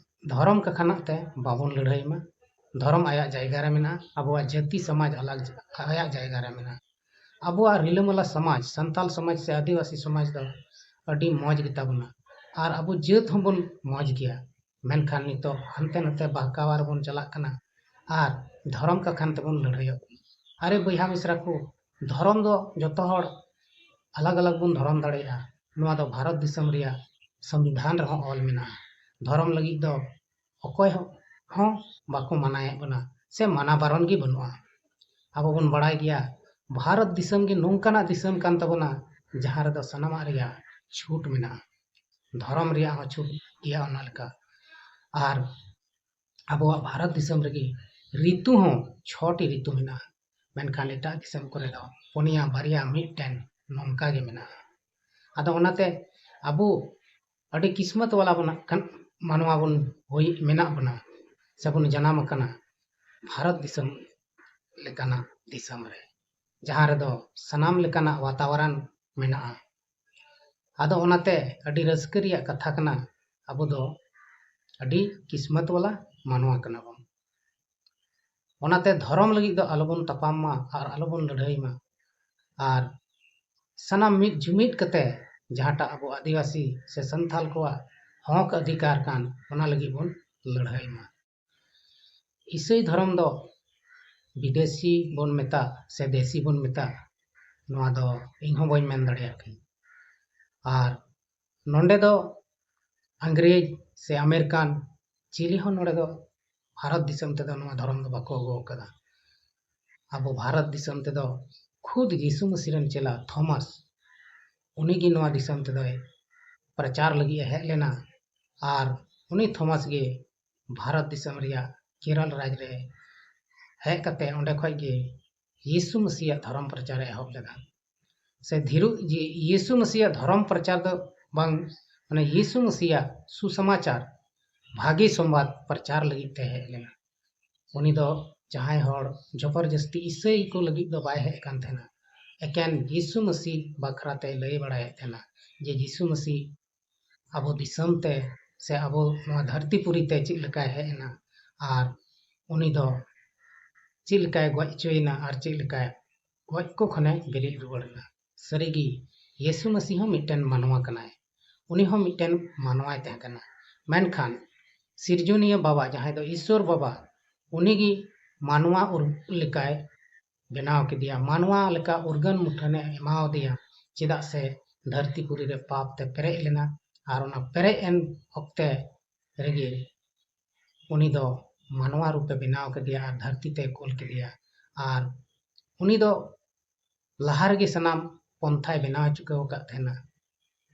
ᱫᱷᱚᱨᱚᱢ ᱠᱟᱠᱷᱟᱱᱟᱜ ᱛᱮ ᱵᱟᱵᱚᱱ ᱞᱟᱹᱲᱦᱟᱹᱭ ᱢᱟ᱾ ᱫᱷᱚᱨᱚᱢ ᱟᱭᱟᱜ ᱡᱟᱭᱜᱟ ᱨᱮ ᱢᱮᱱᱟᱜᱼᱟ, ᱟᱵᱚᱣᱟᱜ ᱡᱟᱹᱛᱤ ᱥᱚᱢᱟᱡᱽ ᱟᱞᱟᱜ ᱟᱭᱟᱜ ᱡᱟᱭᱜᱟ ᱨᱮ ᱢᱮᱱᱟᱜᱼᱟ᱾ ᱟᱵᱚᱣᱟᱜ ᱨᱤᱞᱟᱹᱢᱟᱞᱟ ᱥᱚᱢᱟᱡᱽ, ᱥᱟᱱᱛᱟᱞ ᱥᱚᱢᱟᱡᱽ ᱥᱮ ᱟᱹᱫᱤᱵᱟᱹᱥᱤ ᱥᱚᱢᱟᱡᱽ ᱫᱚ ᱟᱹᱰᱤ ᱢᱚᱡᱽ ᱜᱮᱛᱟ ᱵᱚᱱᱟ, ᱟᱨ ᱟᱵᱚ ᱡᱟᱹᱛ ᱦᱚᱸᱵᱚᱱ ᱢᱚᱡᱽ ᱜᱮᱭᱟ᱾ ᱢᱮᱱᱠᱷᱟᱱ ᱱᱤᱛᱚᱜ ᱦᱟᱱᱛᱮ ᱱᱟᱛᱮ ᱵᱟᱦᱠᱟᱣᱟ ᱨᱮᱵᱚᱱ ᱪᱟᱞᱟᱜ ᱠᱟᱱᱟ ᱟᱨ ᱫᱷᱚᱨᱚᱢ ᱠᱟᱠᱷᱟᱱ ᱛᱮᱵᱚᱱ ᱞᱟᱹᱲᱦᱟᱹᱭᱚᱜ ᱠᱟᱱᱟ᱾ ᱟᱨᱮ ᱵᱚᱭᱦᱟ ᱢᱤᱥᱨᱟ ᱠᱚ, ᱫᱷᱚᱨᱚᱢ ᱫᱚ ᱡᱚᱛᱚ ᱦᱚᱲ ᱟᱞᱟᱜᱽ ᱟᱞᱟᱜᱽ ᱵᱚᱱ ᱫᱷᱚᱨᱚᱢ ᱫᱟᱲᱮᱭᱟᱜᱼᱟ᱾ ᱱᱚᱣᱟ ᱫᱚ ᱵᱷᱟᱨᱚᱛ ᱫᱤᱥᱚᱢ ᱨᱮᱭᱟᱜ ᱥᱚᱝᱵᱤᱫᱷᱟᱱ ᱨᱮᱦᱚᱸ ᱚᱞ ᱢᱮᱱᱟᱜᱼᱟ᱾ ᱫᱷᱚᱨᱚᱢ ᱞᱟᱹᱜᱤᱫ ᱫᱚ ᱚᱠᱚᱭ ᱦᱚᱸ, ᱦᱚᱸ ᱵᱟᱠᱚ ᱢᱟᱱᱟᱭᱮᱫ ᱵᱚᱱᱟ ᱥᱮ ᱢᱟᱱᱟ ᱵᱟᱨᱚᱱ ᱜᱮ ᱵᱟᱹᱱᱩᱜᱼᱟ᱾ ᱟᱵᱚ ᱵᱚᱱ ᱵᱟᱲᱟᱭ ᱜᱮᱭᱟ, ᱵᱷᱟᱨᱚᱛ ᱫᱤᱥᱚᱢ ᱜᱮ ᱱᱚᱝᱠᱟᱱᱟᱜ ᱫᱤᱥᱚᱢ ᱠᱟᱱ ᱛᱟᱵᱚᱱᱟ, ᱡᱟᱦᱟᱸ ᱨᱮᱫᱚ ᱥᱟᱱᱟᱢᱟᱜ ᱨᱮᱭᱟᱜ ᱪᱷᱩᱴ ᱢᱮᱱᱟᱜᱼᱟ᱾ ᱫᱷᱚᱨᱚᱢ ᱨᱮᱭᱟᱜ ᱦᱚᱸ ᱪᱷᱩᱴ ᱜᱮᱭᱟ ᱚᱱᱟ ᱞᱮᱠᱟ᱾ ᱟᱨ ᱟᱵᱚᱣᱟᱜ ᱵᱷᱟᱨᱚᱛ ᱫᱤᱥᱚᱢ ᱨᱮᱜᱮ ᱨᱤᱛᱩ ᱦᱚᱸ ᱪᱷᱚᱴᱤ ᱨᱤᱛᱩ ᱢᱮᱱᱟᱜᱼᱟ, ᱢᱮᱱᱠᱷᱟᱱ ᱮᱴᱟᱜ ᱫᱤᱥᱚᱢ ᱠᱚᱨᱮ ᱫᱚ ᱯᱩᱱᱭᱟ, ᱵᱟᱨᱭᱟ, ᱢᱤᱫᱴᱮᱱ, ᱱᱚᱝᱠᱟ ᱜᱮ ᱢᱮᱱᱟᱜᱼᱟ᱾ ᱟᱫᱚ ᱚᱱᱟᱛᱮ ᱟᱵᱚ ᱟᱹᱰᱤ ᱠᱤᱥᱢᱚᱛ ᱣᱟᱞᱟ ᱵᱚᱱ ᱠᱟᱱ, ᱢᱟᱱᱣᱟ ᱵᱚᱱ ᱦᱩᱭ, ᱢᱮᱱᱟᱜ ᱵᱚᱱᱟ ᱥᱮᱵᱚᱱ ᱡᱟᱱᱟᱢ ᱟᱠᱟᱱᱟ ᱵᱷᱟᱨᱚᱛ ᱫᱤᱥᱚᱢ ᱞᱮᱠᱟᱱᱟᱜ ᱫᱤᱥᱚᱢ ᱨᱮ, ᱡᱟᱦᱟᱸ ᱨᱮᱫᱚ ᱥᱟᱱᱟᱢ ᱞᱮᱠᱟᱱᱟᱜ ᱣᱟᱛᱟᱣᱟᱨᱟᱱ ᱢᱮᱱᱟᱜᱼᱟ᱾ ᱟᱫᱚ ᱚᱱᱟᱛᱮ ᱟᱹᱰᱤ ᱨᱟᱹᱥᱠᱟᱹ ᱨᱮᱭᱟᱜ ᱠᱟᱛᱷᱟ ᱠᱟᱱᱟ, ᱟᱵᱚ ᱫᱚ ᱟᱹᱰᱤ ᱠᱤᱥᱢᱚᱛ ᱣᱟᱞᱟ ᱢᱟᱱᱣᱟ ᱠᱟᱱᱟ ᱵᱚᱱ᱾ ᱚᱱᱟᱛᱮ ᱫᱷᱚᱨᱚᱢ ᱞᱟᱹᱜᱤᱫ ᱫᱚ ᱟᱞᱚᱵᱚᱱ ᱛᱟᱯᱟᱢ ᱢᱟ ᱟᱨ ᱟᱞᱚᱵᱚᱱ ᱞᱟᱹᱲᱦᱟᱹᱭ ᱢᱟ᱾ ᱟᱨ ᱥᱟᱱᱟᱢ ᱢᱤᱫ ᱡᱩᱢᱤᱫ ᱠᱟᱛᱮ ᱡᱟᱦᱟᱸᱴᱟᱜ ᱟᱵᱚ ᱟᱹᱫᱤᱵᱟᱹᱥᱤ ᱥᱮ ᱥᱟᱱᱛᱟᱞ ᱠᱚᱣᱟᱜ ᱦᱚᱠ ᱚᱫᱷᱤᱠᱟᱨ ᱠᱟᱱ, ᱚᱱᱟ ᱞᱟᱹᱜᱤᱫ ᱵᱚᱱ ᱞᱟᱹᱲᱦᱟᱹᱭ ᱢᱟ᱾ ᱤᱥᱟᱹᱭ ᱫᱷᱚᱨᱚᱢ ᱫᱚ ᱵᱤᱫᱮᱥᱤ ᱵᱚᱱ ᱢᱮᱛᱟᱜ ᱥᱮ ᱫᱮᱥᱤ ᱵᱚᱱ ᱢᱮᱛᱟᱜ, ᱱᱚᱣᱟ ᱫᱚ ᱤᱧ ᱦᱚᱸ ᱵᱟᱹᱧ ᱢᱮᱱ ᱫᱟᱲᱮᱭᱟᱜ ᱠᱟᱱᱟ᱾ ᱟᱨ ᱱᱚᱰᱮ ᱫᱚ ᱟᱝᱜᱽᱨᱮᱡᱽ ᱥᱮ ᱟᱢᱮᱨᱤᱠᱟᱱ ᱪᱤᱞᱤ ᱦᱚᱸ ᱱᱚᱰᱮ ᱫᱚ ᱵᱷᱟᱨᱚᱛ ᱫᱤᱥᱚᱢ ᱛᱮᱫᱚ ᱱᱚᱣᱟ ᱫᱷᱚᱨᱚᱢ ᱫᱚ ᱵᱟᱠᱚ ᱟᱹᱜᱩ ᱟᱠᱟᱫᱟ᱾ ᱟᱵᱚ ᱵᱷᱟᱨᱚᱛ ᱫᱤᱥᱚᱢ ᱛᱮᱫᱚ ᱠᱷᱩᱫ ᱡᱤᱥᱩ ᱢᱟᱹᱥᱤ ᱨᱮᱱ ᱪᱮᱞᱟ ᱛᱷᱚᱢᱟᱥ, ᱩᱱᱤᱜᱮ ᱱᱚᱣᱟ ᱫᱤᱥᱚᱢ ᱛᱮᱫᱚᱭ ᱯᱨᱚᱪᱟᱨ ᱞᱟᱹᱜᱤᱫ ᱮ ᱦᱮᱡ ᱞᱮᱱᱟ᱾ ᱟᱨ ᱩᱱᱤ ᱛᱷᱚᱢᱟᱥ ᱜᱮ ᱵᱷᱟᱨᱚᱛ ᱫᱤᱥᱚᱢ ᱨᱮᱭᱟᱜ ᱠᱮᱨᱚᱞ ᱨᱟᱡᱽ ᱨᱮ ᱦᱮᱡ ᱠᱟᱛᱮ ᱚᱸᱰᱮ ᱠᱷᱚᱡ ᱜᱮ ᱭᱤᱥᱩ ᱢᱟᱹᱥᱤᱭᱟᱜ ᱫᱷᱚᱨᱚᱢ ᱯᱨᱚᱪᱟᱨ ᱮ ᱮᱦᱚᱵ ᱞᱮᱫᱟ᱾ ᱥᱮ ᱫᱷᱤᱨᱩ ᱡᱮ ᱭᱤᱥᱩ ᱢᱟᱹᱥᱤᱭᱟᱜ ᱫᱷᱚᱨᱚᱢ ᱯᱨᱚᱪᱟᱨ ᱫᱚ ᱵᱟᱝ, ᱢᱟᱱᱮ ᱭᱤᱥᱩ ᱢᱟᱹᱥᱤᱭᱟᱜ ᱥᱩᱥᱚᱢᱟᱪᱟᱨ ᱵᱷᱟᱜᱮ ᱥᱚᱢᱵᱟᱫ ᱯᱨᱚᱪᱟᱨ ᱞᱟᱹᱜᱤᱫ ᱛᱮ ᱦᱮᱡ ᱞᱮᱱᱟ᱾ ᱩᱱᱤ ᱫᱚ ᱡᱟᱦᱟᱸᱭ ᱦᱚᱲ ᱡᱚᱵᱚᱨᱡᱚᱥᱛᱤ ᱤᱥᱟᱹᱭ ᱠᱚ ᱞᱟᱹᱜᱤᱫ ᱫᱚ ᱵᱟᱭ ᱦᱮᱡ ᱠᱟᱱ ᱛᱟᱦᱮᱱᱟ, ᱮᱠᱮᱱ ᱭᱤᱥᱩ ᱢᱟᱹᱥᱤ ᱵᱟᱠᱷᱨᱟ ᱛᱮᱭ ᱞᱟᱹᱭ ᱵᱟᱲᱟᱭᱮᱫ ᱛᱟᱦᱮᱱᱟ ᱡᱮ ᱭᱤᱥᱩ ᱢᱟᱹᱥᱤ ᱟᱵᱚ ᱫᱤᱥᱚᱢ ᱛᱮ ᱥᱮ ᱟᱵᱚ ᱱᱚᱣᱟ ᱫᱷᱟᱹᱨᱛᱤ ᱯᱩᱨᱤ ᱛᱮ ᱪᱮᱫ ᱞᱮᱠᱟᱭ ᱦᱮᱡ ᱮᱱᱟ ᱟᱨ ᱩᱱᱤ ᱫᱚ ᱪᱮᱫ ᱞᱮᱠᱟᱭ ᱜᱚᱡ ᱦᱚᱪᱚᱭᱮᱱᱟ ᱟᱨ ᱪᱮᱫ ᱞᱮᱠᱟᱭ ᱜᱚᱡ ᱠᱚ ᱠᱷᱚᱱᱮ ᱵᱮᱨᱮᱫ ᱨᱩᱣᱟᱹᱲ ᱮᱱᱟ᱾ ᱥᱟᱹᱨᱤᱜᱮ ᱭᱤᱥᱩ ᱢᱟᱹᱥᱤ ᱦᱚᱸ ᱢᱤᱫᱴᱮᱱ ᱢᱟᱱᱣᱟ ᱠᱟᱱᱟᱭ, ᱩᱱᱤ ᱦᱚᱸ ᱢᱤᱫᱴᱮᱱ ᱢᱟᱱᱣᱟᱭ ᱛᱟᱦᱮᱸ ᱠᱟᱱᱟ᱾ ᱢᱮᱱᱠᱷᱟᱱ ᱥᱤᱨᱡᱚᱱᱤᱭᱟᱹ ᱵᱟᱵᱟ, ᱡᱟᱦᱟᱸᱭ ᱫᱚ ᱤᱥᱥᱚᱨ ᱵᱟᱵᱟ, ᱩᱱᱤᱜᱮ ᱢᱟᱱᱣᱟ ᱩᱨ-, ᱞᱮᱠᱟᱭ ᱵᱮᱱᱟᱣ ᱠᱮᱫᱮᱭᱟ, ᱢᱟᱱᱣᱟ ᱞᱮᱠᱟ ᱩᱨᱜᱟᱹᱱ ᱢᱩᱴᱷᱟᱹᱱᱮ ᱮᱢᱟᱣᱟᱫᱮᱭᱟ᱾ ᱪᱮᱫᱟᱜ ᱥᱮ ᱫᱷᱟᱹᱨᱛᱤ ᱯᱩᱨᱤ ᱨᱮ ᱯᱟᱯ ᱛᱮ ᱯᱮᱨᱮᱡ ᱞᱮᱱᱟ, ᱟᱨ ᱚᱱᱟ ᱯᱮᱨᱮᱡ ᱮᱱ ᱚᱠᱛᱮ ᱨᱮᱜᱮ ᱩᱱᱤ ᱫᱚ ᱢᱟᱱᱣᱟ ᱨᱩᱯᱮ ᱵᱮᱱᱟᱣ ᱠᱮᱫᱮᱭᱟ ᱟᱨ ᱫᱷᱟᱹᱨᱛᱤ ᱛᱮ ᱠᱩᱞ ᱠᱮᱫᱮᱭᱟ᱾ ᱟᱨ ᱩᱱᱤ ᱫᱚ ᱞᱟᱦᱟ ᱨᱮᱜᱮ ᱥᱟᱱᱟᱢ ᱯᱚᱱᱛᱷᱟᱭ ᱵᱮᱱᱟᱣ ᱪᱩᱠᱟᱹᱣ ᱟᱠᱟᱫ ᱛᱟᱦᱮᱱᱟ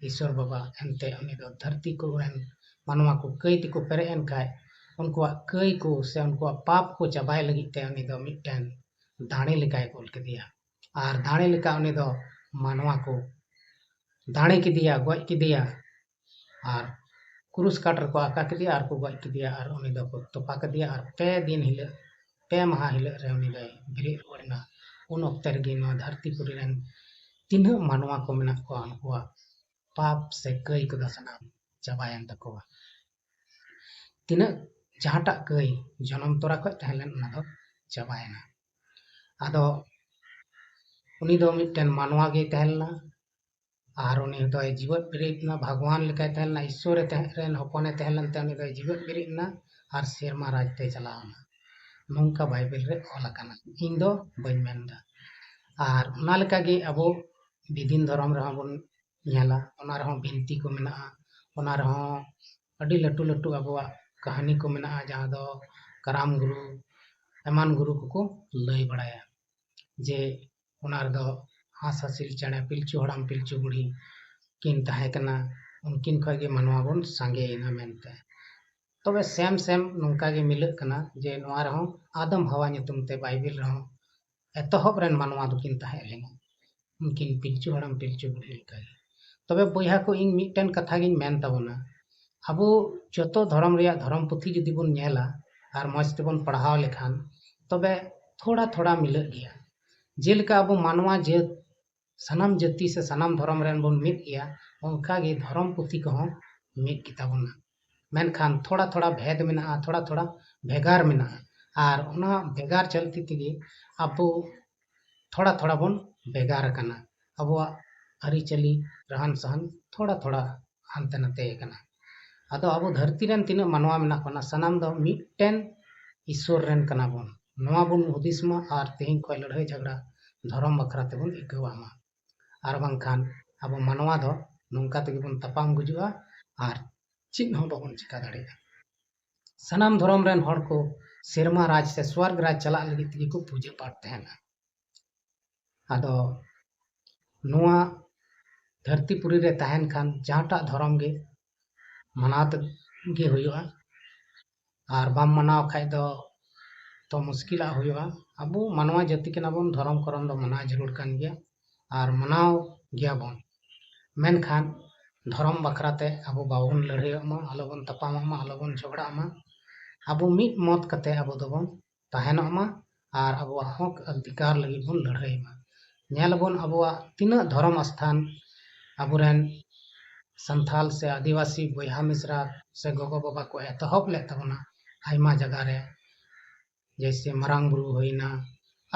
ᱤᱥᱥᱚᱨ ᱵᱟᱵᱟ᱾ ᱮᱱᱛᱮ ᱩᱱᱤ ᱫᱚ ᱫᱷᱟᱹᱨᱛᱤ ᱠᱚ ᱨᱮᱱ ᱢᱟᱱᱣᱟ ᱠᱚ ᱠᱟᱹᱭ ᱛᱮᱠᱚ ᱯᱮᱨᱮᱡ ᱮᱱ ᱠᱷᱟᱡ, ᱩᱱᱠᱩᱣᱟᱜ ᱠᱟᱹᱭ ᱠᱚ ᱥᱮ ᱩᱱᱠᱩᱣᱟᱜ ᱯᱟᱯ ᱠᱚ ᱪᱟᱵᱟᱭ ᱞᱟᱹᱜᱤᱫ ᱛᱮ ᱩᱱᱤ ᱫᱚ ᱢᱤᱫᱴᱮᱱ ᱫᱟᱲᱮ ᱞᱮᱠᱟᱭ ᱠᱩᱞ ᱠᱮᱫᱮᱭᱟ᱾ ᱟᱨ ᱫᱟᱲᱮ ᱞᱮᱠᱟ ᱩᱱᱤ ᱫᱚ ᱢᱟᱱᱣᱟ ᱠᱚ ᱫᱟᱲᱮ ᱠᱮᱫᱮᱭᱟ, ᱜᱚᱡ ᱠᱮᱫᱮᱭᱟ᱾ ᱟᱨ ᱠᱨᱩᱥ ᱠᱟᱴ ᱨᱮᱠᱚ ᱟᱠᱟ ᱠᱮᱫᱮᱭᱟ ᱟᱨ ᱠᱚ ᱜᱚᱡ ᱠᱮᱫᱮᱭᱟ ᱟᱨ ᱩᱱᱤ ᱫᱚᱠᱚ ᱛᱚᱯᱟ ᱠᱮᱫᱮᱭᱟ᱾ ᱟᱨ ᱯᱮ ᱫᱤᱱ ᱦᱤᱞᱳᱜ, ᱯᱮ ᱢᱟᱦᱟ ᱦᱤᱞᱳᱜ ᱨᱮ ᱩᱱᱤ ᱫᱚᱭ ᱵᱮᱨᱮᱫ ᱨᱩᱣᱟᱹᱲ ᱮᱱᱟ᱾ ᱩᱱ ᱚᱠᱛᱮ ᱨᱮᱜᱮ ᱱᱚᱣᱟ ᱫᱷᱟᱹᱨᱛᱤ ᱯᱩᱨᱤ ᱨᱮᱱ ᱛᱤᱱᱟᱹᱜ ᱢᱟᱱᱣᱟ ᱠᱚ ᱢᱮᱱᱟᱜ ᱠᱚᱣᱟ, ᱩᱱᱠᱩᱣᱟᱜ ᱯᱟᱯ ᱥᱮ ᱠᱟᱹᱭ ᱠᱚᱫᱚ ᱥᱟᱱᱟᱢ ᱪᱟᱵᱟᱭᱮᱱ ᱛᱟᱠᱚᱣᱟ᱾ ᱛᱤᱱᱟᱹᱜ ᱡᱟᱦᱟᱸᱴᱟᱜ ᱠᱟᱹᱭ ᱡᱚᱱᱚᱢ ᱛᱚᱨᱟ ᱠᱷᱚᱱ ᱛᱟᱦᱮᱸ ᱞᱮᱱ, ᱚᱱᱟ ᱫᱚ ᱪᱟᱵᱟᱭᱮᱱᱟ᱾ ᱟᱫᱚ ᱩᱱᱤ ᱫᱚ ᱢᱤᱫᱴᱮᱱ ᱢᱟᱱᱣᱟ ᱜᱮᱭ ᱛᱟᱦᱮᱸ ᱞᱮᱱᱟ, ᱟᱨ ᱩᱱᱤ ᱫᱚᱭ ᱡᱤᱣᱮᱫ ᱵᱮᱨᱮᱫ ᱮᱱᱟ, ᱵᱷᱟᱜᱽᱣᱟᱱ ᱞᱮᱠᱟᱭ ᱛᱟᱦᱮᱸ ᱞᱮᱱᱟ, ᱤᱥᱥᱚᱨ ᱨᱮ ᱛᱟᱦᱮᱸ ᱨᱮᱱ ᱦᱚᱯᱚᱱᱮ ᱛᱟᱦᱮᱸ ᱞᱮᱱᱛᱮ ᱩᱱᱤ ᱫᱚᱭ ᱡᱤᱣᱮᱫ ᱵᱮᱨᱮᱫ ᱮᱱᱟ ᱟᱨ ᱥᱮᱨᱢᱟ ᱨᱟᱡᱽ ᱛᱮᱭ ᱪᱟᱞᱟᱣ ᱮᱱᱟ᱾ ᱱᱚᱝᱠᱟ ᱵᱟᱭᱵᱮᱞ ᱨᱮ ᱚᱞ ᱟᱠᱟᱱᱟ, ᱤᱧ ᱫᱚ ᱵᱟᱹᱧ ᱢᱮᱱ ᱮᱫᱟ᱾ ᱟᱨ ᱚᱱᱟ ᱞᱮᱠᱟᱜᱮ ᱟᱵᱚ ᱵᱤᱫᱤᱱ ᱫᱷᱚᱨᱚᱢ ᱨᱮᱦᱚᱸ ᱵᱚᱱ ᱧᱮᱞᱟ, ᱚᱱᱟ ᱨᱮᱦᱚᱸ ᱵᱤᱱᱛᱤ ᱠᱚ ᱢᱮᱱᱟᱜᱼᱟ, ᱚᱱᱟ ᱨᱮᱦᱚᱸ ᱟᱹᱰᱤ ᱞᱟᱹᱴᱩ ᱞᱟᱹᱴᱩ ᱟᱵᱚᱣᱟᱜ ᱠᱟᱹᱦᱱᱤ ᱠᱚ ᱢᱮᱱᱟᱜᱼᱟ, ᱡᱟᱦᱟᱸ ᱫᱚ ᱠᱟᱨᱟᱢ ᱜᱩᱨᱩ ᱮᱢᱟᱱ ᱜᱩᱨᱩ ᱠᱚᱠᱚ ᱞᱟᱹᱭ ᱵᱟᱲᱟᱭᱟ, ᱡᱮ ᱚᱱᱟ ᱨᱮᱫᱚ ᱦᱟᱸᱥ ᱦᱟᱹᱥᱤᱞ ᱪᱮᱬᱮ, ᱯᱤᱞᱪᱩ ᱦᱟᱲᱟᱢ ᱯᱤᱞᱪᱩ ᱵᱩᱲᱦᱤ ᱠᱤᱱ ᱛᱟᱦᱮᱸ ᱠᱟᱱᱟ, ᱩᱱᱠᱤᱱ ᱠᱷᱚᱱ ᱜᱮ ᱢᱟᱱᱣᱟ ᱵᱚᱱ ᱥᱟᱸᱜᱮᱭᱮᱱᱟ ᱢᱮᱱᱛᱮ᱾ ᱛᱚᱵᱮ ᱥᱮᱢ ᱥᱮᱢ ᱱᱚᱝᱠᱟ ᱜᱮ ᱢᱤᱞᱟᱹᱜ ᱠᱟᱱᱟ ᱡᱮ ᱱᱚᱣᱟ ᱨᱮᱦᱚᱸ ᱟᱫᱚᱢ ᱦᱟᱣᱟ ᱧᱩᱛᱩᱢ ᱛᱮ ᱵᱟᱭᱵᱮᱞ ᱨᱮᱦᱚᱸ ᱮᱛᱚᱦᱚᱵ ᱨᱮᱱ ᱢᱟᱱᱣᱟ ᱫᱚᱠᱤᱱ ᱛᱟᱦᱮᱸ ᱞᱮᱱᱟ, ᱩᱱᱠᱤᱱ ᱯᱤᱞᱪᱩ ᱦᱟᱲᱟᱢ ᱯᱤᱞᱪᱩ ᱵᱩᱲᱦᱤ ᱞᱮᱠᱟᱜᱮ᱾ ᱛᱚᱵᱮ ᱵᱚᱭᱦᱟ ᱠᱚ, ᱤᱧ ᱢᱤᱫᱴᱮᱱ ᱠᱟᱛᱷᱟ ᱜᱤᱧ ᱢᱮᱱ ᱛᱟᱵᱚᱱᱟ, ᱟᱵᱚ ᱡᱚᱛᱚ ᱫᱷᱚᱨᱚᱢ ᱨᱮᱭᱟᱜ ᱫᱷᱚᱨᱚᱢ ᱯᱩᱛᱷᱤ ᱡᱩᱫᱤ ᱵᱚᱱ ᱧᱮᱞᱟ ᱟᱨ ᱢᱚᱸᱡᱽ ᱛᱮᱵᱚᱱ ᱯᱟᱲᱦᱟᱣ ᱞᱮᱠᱷᱟᱱ, ᱛᱚᱵᱮ ᱛᱷᱚᱲᱟ ᱛᱷᱚᱲᱟ ᱢᱤᱞᱟᱹᱜ ᱜᱮᱭᱟ᱾ ᱡᱮᱞᱮᱠᱟ ᱟᱵᱚ ᱢᱟᱱᱣᱟ ᱡᱟᱹᱛ ᱥᱟᱱᱟᱢ ᱡᱟᱹᱛᱤ ᱥᱮ ᱥᱟᱱᱟᱢ ᱫᱷᱚᱨᱚᱢ ᱨᱮᱱ ᱵᱚᱱ ᱢᱤᱫ ᱜᱮᱭᱟ, ᱚᱱᱠᱟᱜᱮ ᱫᱷᱚᱨᱚᱢ ᱯᱩᱛᱷᱤ ᱠᱚᱦᱚᱸ ᱢᱤᱫ ᱜᱮᱛᱟ ᱵᱚᱱᱟ᱾ ᱢᱮᱱᱠᱷᱟᱱ ᱛᱷᱚᱲᱟ ᱛᱷᱚᱲᱟ ᱵᱷᱮᱫᱽ ᱢᱮᱱᱟᱜᱼᱟ, ᱛᱷᱚᱲᱟ ᱛᱷᱚᱲᱟ ᱵᱷᱮᱜᱟᱨ ᱢᱮᱱᱟᱜᱼᱟ᱾ ᱟᱨ ᱚᱱᱟ ᱵᱷᱮᱜᱟᱨ ᱪᱚᱞᱛᱤ ᱛᱮᱜᱮ ᱟᱵᱚ ᱛᱷᱚᱲᱟ ᱛᱷᱚᱲᱟ ᱵᱚᱱ ᱵᱷᱮᱜᱟᱨ ᱟᱠᱟᱱᱟ᱾ ᱟᱵᱚᱣᱟᱜ ᱟᱹᱨᱤᱪᱟᱹᱞᱤ, ᱨᱟᱦᱟᱱ ᱥᱟᱦᱟᱱ ᱛᱷᱚᱲᱟ ᱛᱷᱚᱲᱟ ᱦᱟᱱᱛᱮ ᱱᱟᱛᱮ ᱟᱠᱟᱱᱟ᱾ ᱟᱫᱚ ᱟᱵᱚ ᱫᱷᱟᱹᱨᱛᱤ ᱨᱮᱱ ᱛᱤᱱᱟᱹᱜ ᱢᱟᱱᱣᱟ ᱢᱮᱱᱟᱜ ᱵᱚᱱᱟ, ᱥᱟᱱᱟᱢ ᱫᱚ ᱢᱤᱫᱴᱮᱱ ᱤᱥᱥᱚᱨ ᱨᱮᱱ ᱠᱟᱱᱟ ᱵᱚᱱ, ᱱᱚᱣᱟ ᱵᱚᱱ ᱦᱩᱫᱤᱥ ᱢᱟ ᱟᱨ ᱛᱮᱦᱮᱧ ᱠᱷᱚᱱ ᱞᱟᱹᱲᱦᱟᱹᱭ ᱡᱷᱟᱜᱽᱲᱟ ᱫᱷᱚᱨᱚᱢ ᱵᱟᱠᱷᱨᱟ ᱛᱮᱵᱚᱱ ᱟᱹᱭᱠᱟᱹᱣᱟ ᱢᱟ᱾ ᱟᱨ ᱵᱟᱝᱠᱷᱟᱱ ᱟᱵᱚ ᱢᱟᱱᱣᱟ ᱫᱚ ᱱᱚᱝᱠᱟ ᱛᱮᱜᱮ ᱵᱚᱱ ᱛᱟᱯᱟᱢ ᱜᱩᱡᱩᱜᱼᱟ ᱟᱨ ᱪᱮᱫ ᱦᱚᱸ ᱵᱟᱵᱚᱱ ᱪᱤᱠᱟ ᱫᱟᱲᱮᱭᱟᱜᱼᱟ᱾ ᱥᱟᱱᱟᱢ ᱫᱷᱚᱨᱚᱢ ᱨᱮᱱ ᱦᱚᱲ ᱠᱚ ᱥᱮᱨᱢᱟ ᱨᱟᱡᱽ ᱥᱮ ᱥᱣᱚᱨᱜᱽ ᱨᱟᱡᱽ ᱪᱟᱞᱟᱜ ᱞᱟᱹᱜᱤᱫ ᱛᱮᱜᱮ ᱠᱚ ᱯᱩᱡᱟᱹ ᱯᱟᱴ ᱛᱟᱦᱮᱱᱟ᱾ ᱟᱫᱚ ᱱᱚᱣᱟ ᱫᱷᱟᱹᱨᱛᱤ ᱯᱩᱨᱤ ᱨᱮ ᱛᱟᱦᱮᱱ ᱠᱷᱟᱱ ᱡᱟᱦᱟᱸᱴᱟᱜ ᱫᱷᱚᱨᱚᱢ ᱜᱮ ᱢᱟᱱᱟᱣ ᱛᱮ ᱜᱮ ᱦᱩᱭᱩᱜᱼᱟ, ᱟᱨ ᱵᱟᱢ ᱢᱟᱱᱟᱣ ᱠᱷᱟᱡ ᱫᱚ ᱛᱚ ᱢᱩᱥᱠᱤᱞᱟᱜ ᱦᱩᱭᱩᱜᱼᱟ᱾ ᱟᱵᱚ ᱢᱟᱱᱣᱟ ᱡᱟᱹᱛᱤ ᱠᱟᱱᱟ ᱵᱚᱱ, ᱫᱷᱚᱨᱚᱢ ᱠᱚᱨᱚᱢ ᱫᱚ ᱢᱟᱱᱟᱣ ᱡᱟᱹᱨᱩᱲ ᱠᱟᱱ ᱜᱮᱭᱟ ᱟᱨ ᱢᱟᱱᱟᱣ ᱜᱮᱭᱟ ᱵᱚᱱ᱾ ᱢᱮᱱᱠᱷᱟᱱ ᱫᱷᱚᱨᱚᱢ ᱵᱟᱠᱷᱨᱟ ᱛᱮ ᱟᱵᱚ ᱵᱟᱵᱚᱱ ᱞᱟᱹᱲᱦᱟᱹᱭᱚᱜ ᱢᱟ, ᱟᱞᱚᱵᱚᱱ ᱛᱟᱯᱟᱢᱚᱜ ᱢᱟ, ᱟᱞᱚᱵᱚᱱ ᱡᱷᱚᱜᱽᱲᱟᱜ ᱢᱟ᱾ ᱟᱵᱚ ᱢᱤᱫ ᱢᱚᱛ ᱠᱟᱛᱮ ᱟᱵᱚ ᱫᱚᱵᱚᱱ ᱛᱟᱦᱮᱱᱚᱜ ᱢᱟ ᱟᱨ ᱟᱵᱚᱣᱟᱜ ᱦᱚᱠ ᱚᱫᱷᱤᱠᱟᱨ ᱞᱟᱹᱜᱤᱫ ᱵᱚᱱ ᱞᱟᱹᱲᱦᱟᱹᱭ ᱢᱟ᱾ ᱧᱮᱞ ᱟᱵᱚᱱ ᱟᱵᱚᱣᱟᱜ ᱛᱤᱱᱟᱹᱜ ᱫᱷᱚᱨᱚᱢ ᱟᱥᱛᱷᱟᱱ ᱟᱵᱚᱨᱮᱱ ᱥᱟᱱᱛᱷᱟᱞ ᱥᱮ ᱟᱹᱫᱤᱵᱟᱹᱥᱤ ᱵᱚᱭᱦᱟ ᱢᱤᱥᱨᱟ ᱥᱮ ᱜᱚᱜᱚ ᱵᱟᱵᱟ ᱠᱚ ᱮᱛᱚᱦᱚᱵ ᱞᱮᱫ ᱛᱟᱵᱚᱱᱟ ᱟᱭᱢᱟ ᱡᱟᱭᱜᱟ ᱨᱮ, ᱡᱮᱭᱥᱮ ᱢᱟᱨᱟᱝ ᱵᱩᱨᱩ ᱦᱩᱭᱱᱟ,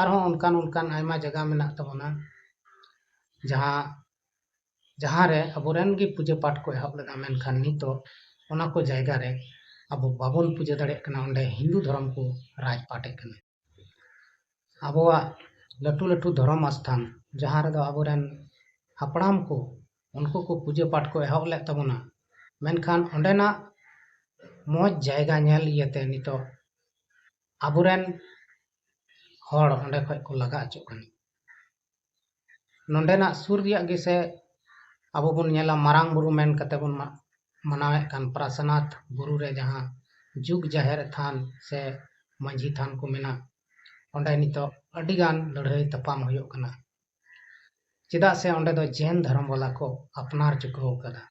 ᱟᱨᱦᱚᱸ ᱚᱱᱠᱟᱱ ᱚᱱᱠᱟᱱ ᱟᱭᱢᱟ ᱡᱟᱭᱜᱟ ᱢᱮᱱᱟᱜ ᱛᱟᱵᱚᱱᱟ, ᱡᱟᱦᱟᱸ ᱡᱟᱦᱟᱸ ᱨᱮ ᱟᱵᱚᱨᱮᱱ ᱜᱮ ᱯᱩᱡᱟᱹ ᱯᱟᱴ ᱠᱚ ᱮᱦᱚᱵ ᱞᱮᱫᱟ, ᱢᱮᱱᱠᱷᱟᱱ ᱱᱤᱛᱚᱜ ᱚᱱᱟ ᱠᱚ ᱡᱟᱭᱜᱟ ᱨᱮ ᱟᱵᱚ ᱵᱟᱵᱚᱱ ᱯᱩᱡᱟᱹ ᱫᱟᱲᱮᱭᱟᱜ ᱠᱟᱱᱟ, ᱚᱸᱰᱮ ᱦᱤᱱᱫᱩ ᱫᱷᱚᱨᱚᱢ ᱠᱚ ᱨᱟᱡᱽ ᱯᱟᱴᱮᱫ ᱠᱟᱱᱟ᱾ ᱟᱵᱚᱣᱟᱜ ᱞᱟᱹᱴᱩ ᱞᱟᱹᱴᱩ ᱫᱷᱚᱨᱚᱢ ᱟᱥᱛᱷᱟᱱ, ᱡᱟᱦᱟᱸ ᱨᱮᱫᱚ ᱟᱵᱚᱨᱮᱱ ᱦᱟᱯᱲᱟᱢ ᱠᱚ, ᱩᱱᱠᱩ ᱠᱚ ᱯᱩᱡᱟᱹ ᱯᱟᱴ ᱠᱚ ᱮᱦᱚᱵ ᱞᱮᱫ ᱛᱟᱵᱚᱱᱟ, ᱢᱮᱱᱠᱷᱟᱱ ᱚᱸᱰᱮᱱᱟᱜ ᱢᱚᱡᱽ ᱡᱟᱭᱜᱟ ᱧᱮᱞ ᱤᱭᱟᱹᱛᱮ ᱱᱤᱛᱚᱜ ᱟᱵᱚᱨᱮᱱ ᱦᱚᱲ ᱚᱸᱰᱮ ᱠᱷᱚᱡ ᱠᱚ ᱞᱟᱜᱟ ᱦᱚᱪᱚᱜ ᱠᱟᱱᱟ᱾ ᱱᱚᱸᱰᱮᱱᱟᱜ ᱥᱩᱨ ᱨᱮᱭᱟᱜ ᱜᱮᱥᱮ ᱟᱵᱚ ᱵᱚᱱ ᱧᱮᱞᱟ, ᱢᱟᱨᱟᱝ ᱵᱩᱨᱩ ᱢᱮᱱ ᱠᱟᱛᱮ ᱵᱚᱱ ᱢᱟ-, ᱢᱟᱱᱟᱣᱮᱫ ᱠᱟᱱ ᱯᱨᱟᱥᱱᱟᱛᱷ ᱵᱩᱨᱩ ᱨᱮ ᱡᱟᱦᱟᱸ ᱡᱩᱜᱽ ᱡᱟᱦᱮᱨ ᱛᱷᱟᱱ ᱥᱮ ᱢᱟᱹᱡᱷᱤ ᱛᱷᱟᱱ ᱠᱚ ᱢᱮᱱᱟᱜ, ᱚᱸᱰᱮ ᱱᱤᱛᱚᱜ ᱟᱹᱰᱤᱜᱟᱱ ᱞᱟᱹᱲᱦᱟᱹᱭ ᱛᱟᱯᱟᱢ ᱦᱩᱭᱩᱜ ᱠᱟᱱᱟ᱾ ᱪᱮᱫᱟᱜ ᱥᱮ ᱚᱸᱰᱮ ᱫᱚ ᱡᱮᱱ ᱫᱷᱚᱨᱚᱢ ᱵᱟᱞᱟ ᱠᱚ ᱟᱯᱱᱟᱨ ᱪᱩᱠᱟᱹᱣ ᱠᱟᱫᱟ᱾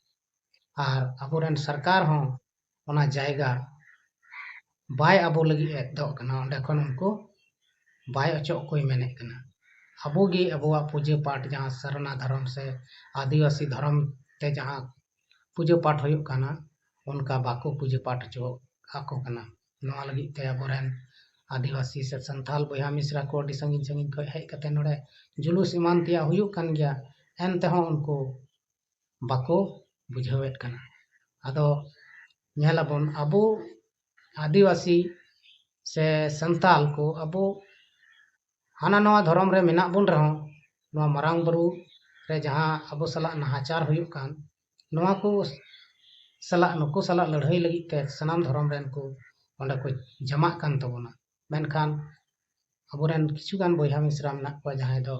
ᱟᱨ ᱟᱵᱚᱨᱮᱱ ᱥᱚᱨᱠᱟᱨ ᱦᱚᱸ ᱚᱱᱟ ᱡᱟᱭᱜᱟ ᱵᱟᱭ ᱟᱵᱚ ᱞᱟᱹᱜᱤᱫ ᱮ ᱫᱚᱦᱚ ᱠᱟᱱᱟ, ᱚᱸᱰᱮ ᱠᱷᱚᱱ ᱩᱱᱠᱩ ᱵᱟᱭ ᱚᱪᱚᱜ ᱠᱚᱭ ᱢᱮᱱᱮᱫ ᱠᱟᱱᱟ᱾ ᱟᱵᱚ ᱜᱮ ᱟᱵᱚᱣᱟᱜ ᱯᱩᱡᱟᱹ ᱯᱟᱴ, ᱡᱟᱦᱟᱸ ᱥᱟᱨᱱᱟ ᱫᱷᱚᱨᱚᱢ ᱥᱮ ᱟᱹᱫᱤᱵᱟᱹᱥᱤ ᱫᱷᱚᱨᱚᱢ ᱛᱮ ᱡᱟᱦᱟᱸ ᱯᱩᱡᱟᱹ ᱯᱟᱴ ᱦᱩᱭᱩᱜ ᱠᱟᱱᱟ, ᱚᱱᱠᱟ ᱵᱟᱠᱚ ᱯᱩᱡᱟᱹ ᱯᱟᱴ ᱦᱚᱪᱚ ᱟᱠᱚ ᱠᱟᱱᱟ᱾ ᱱᱚᱣᱟ ᱞᱟᱹᱜᱤᱫ ᱛᱮ ᱟᱵᱚᱨᱮᱱ ᱟᱹᱫᱤᱵᱟᱹᱥᱤ ᱥᱮ ᱥᱟᱱᱛᱟᱞ ᱵᱚᱭᱦᱟ ᱢᱤᱥᱨᱟ ᱠᱚ ᱟᱹᱰᱤ ᱥᱟᱺᱜᱤᱧ ᱥᱟᱺᱜᱤᱧ ᱠᱷᱚᱱ ᱦᱮᱡ ᱠᱟᱛᱮ ᱱᱚᱰᱮ ᱡᱩᱞᱩᱥ ᱮᱢᱟᱱ ᱛᱮᱭᱟᱜ ᱦᱩᱭᱩᱜ ᱠᱟᱱ ᱜᱮᱭᱟ, ᱮᱱ ᱛᱮᱦᱚᱸ ᱩᱱᱠᱩ ᱵᱟᱠᱚ ᱵᱩᱡᱷᱟᱹᱣᱮᱫ ᱠᱟᱱᱟ᱾ ᱟᱫᱚ ᱧᱮᱞ ᱟᱵᱚᱱ, ᱟᱵᱚ ᱟᱹᱫᱤᱵᱟᱹᱥᱤ ᱥᱮ ᱥᱟᱱᱛᱟᱞ ᱠᱚ ᱟᱵᱚ ᱦᱟᱱᱟ ᱱᱚᱣᱟ ᱫᱷᱚᱨᱚᱢ ᱨᱮ ᱢᱮᱱᱟᱜ ᱵᱚᱱ ᱨᱮᱦᱚᱸ, ᱱᱚᱣᱟ ᱢᱟᱨᱟᱝ ᱵᱩᱨᱩ ᱨᱮ ᱡᱟᱦᱟᱸ ᱟᱵᱚ ᱥᱟᱞᱟᱜ ᱱᱟᱦᱟᱪᱟᱨ ᱦᱩᱭᱩᱜ ᱠᱟᱱ, ᱱᱚᱣᱟ ᱠᱚ ᱥᱟᱞᱟᱜ, ᱱᱩᱠᱩ ᱥᱟᱞᱟᱜ ᱞᱟᱹᱲᱦᱟᱹᱭ ᱞᱟᱹᱜᱤᱫ ᱛᱮ ᱥᱟᱱᱟᱢ ᱫᱷᱚᱨᱚᱢ ᱨᱮᱱ ᱠᱚ ᱚᱸᱰᱮ ᱠᱚ ᱡᱟᱢᱟᱜ ᱠᱟᱱ ᱛᱟᱵᱚᱱᱟ᱾ ᱢᱮᱱᱠᱷᱟᱱ ᱟᱵᱚᱨᱮᱱ ᱠᱤᱪᱷᱩ ᱜᱟᱱ ᱵᱚᱭᱦᱟ ᱢᱤᱥᱨᱟ ᱢᱮᱱᱟᱜ ᱠᱚᱣᱟ, ᱡᱟᱦᱟᱸᱭ ᱫᱚ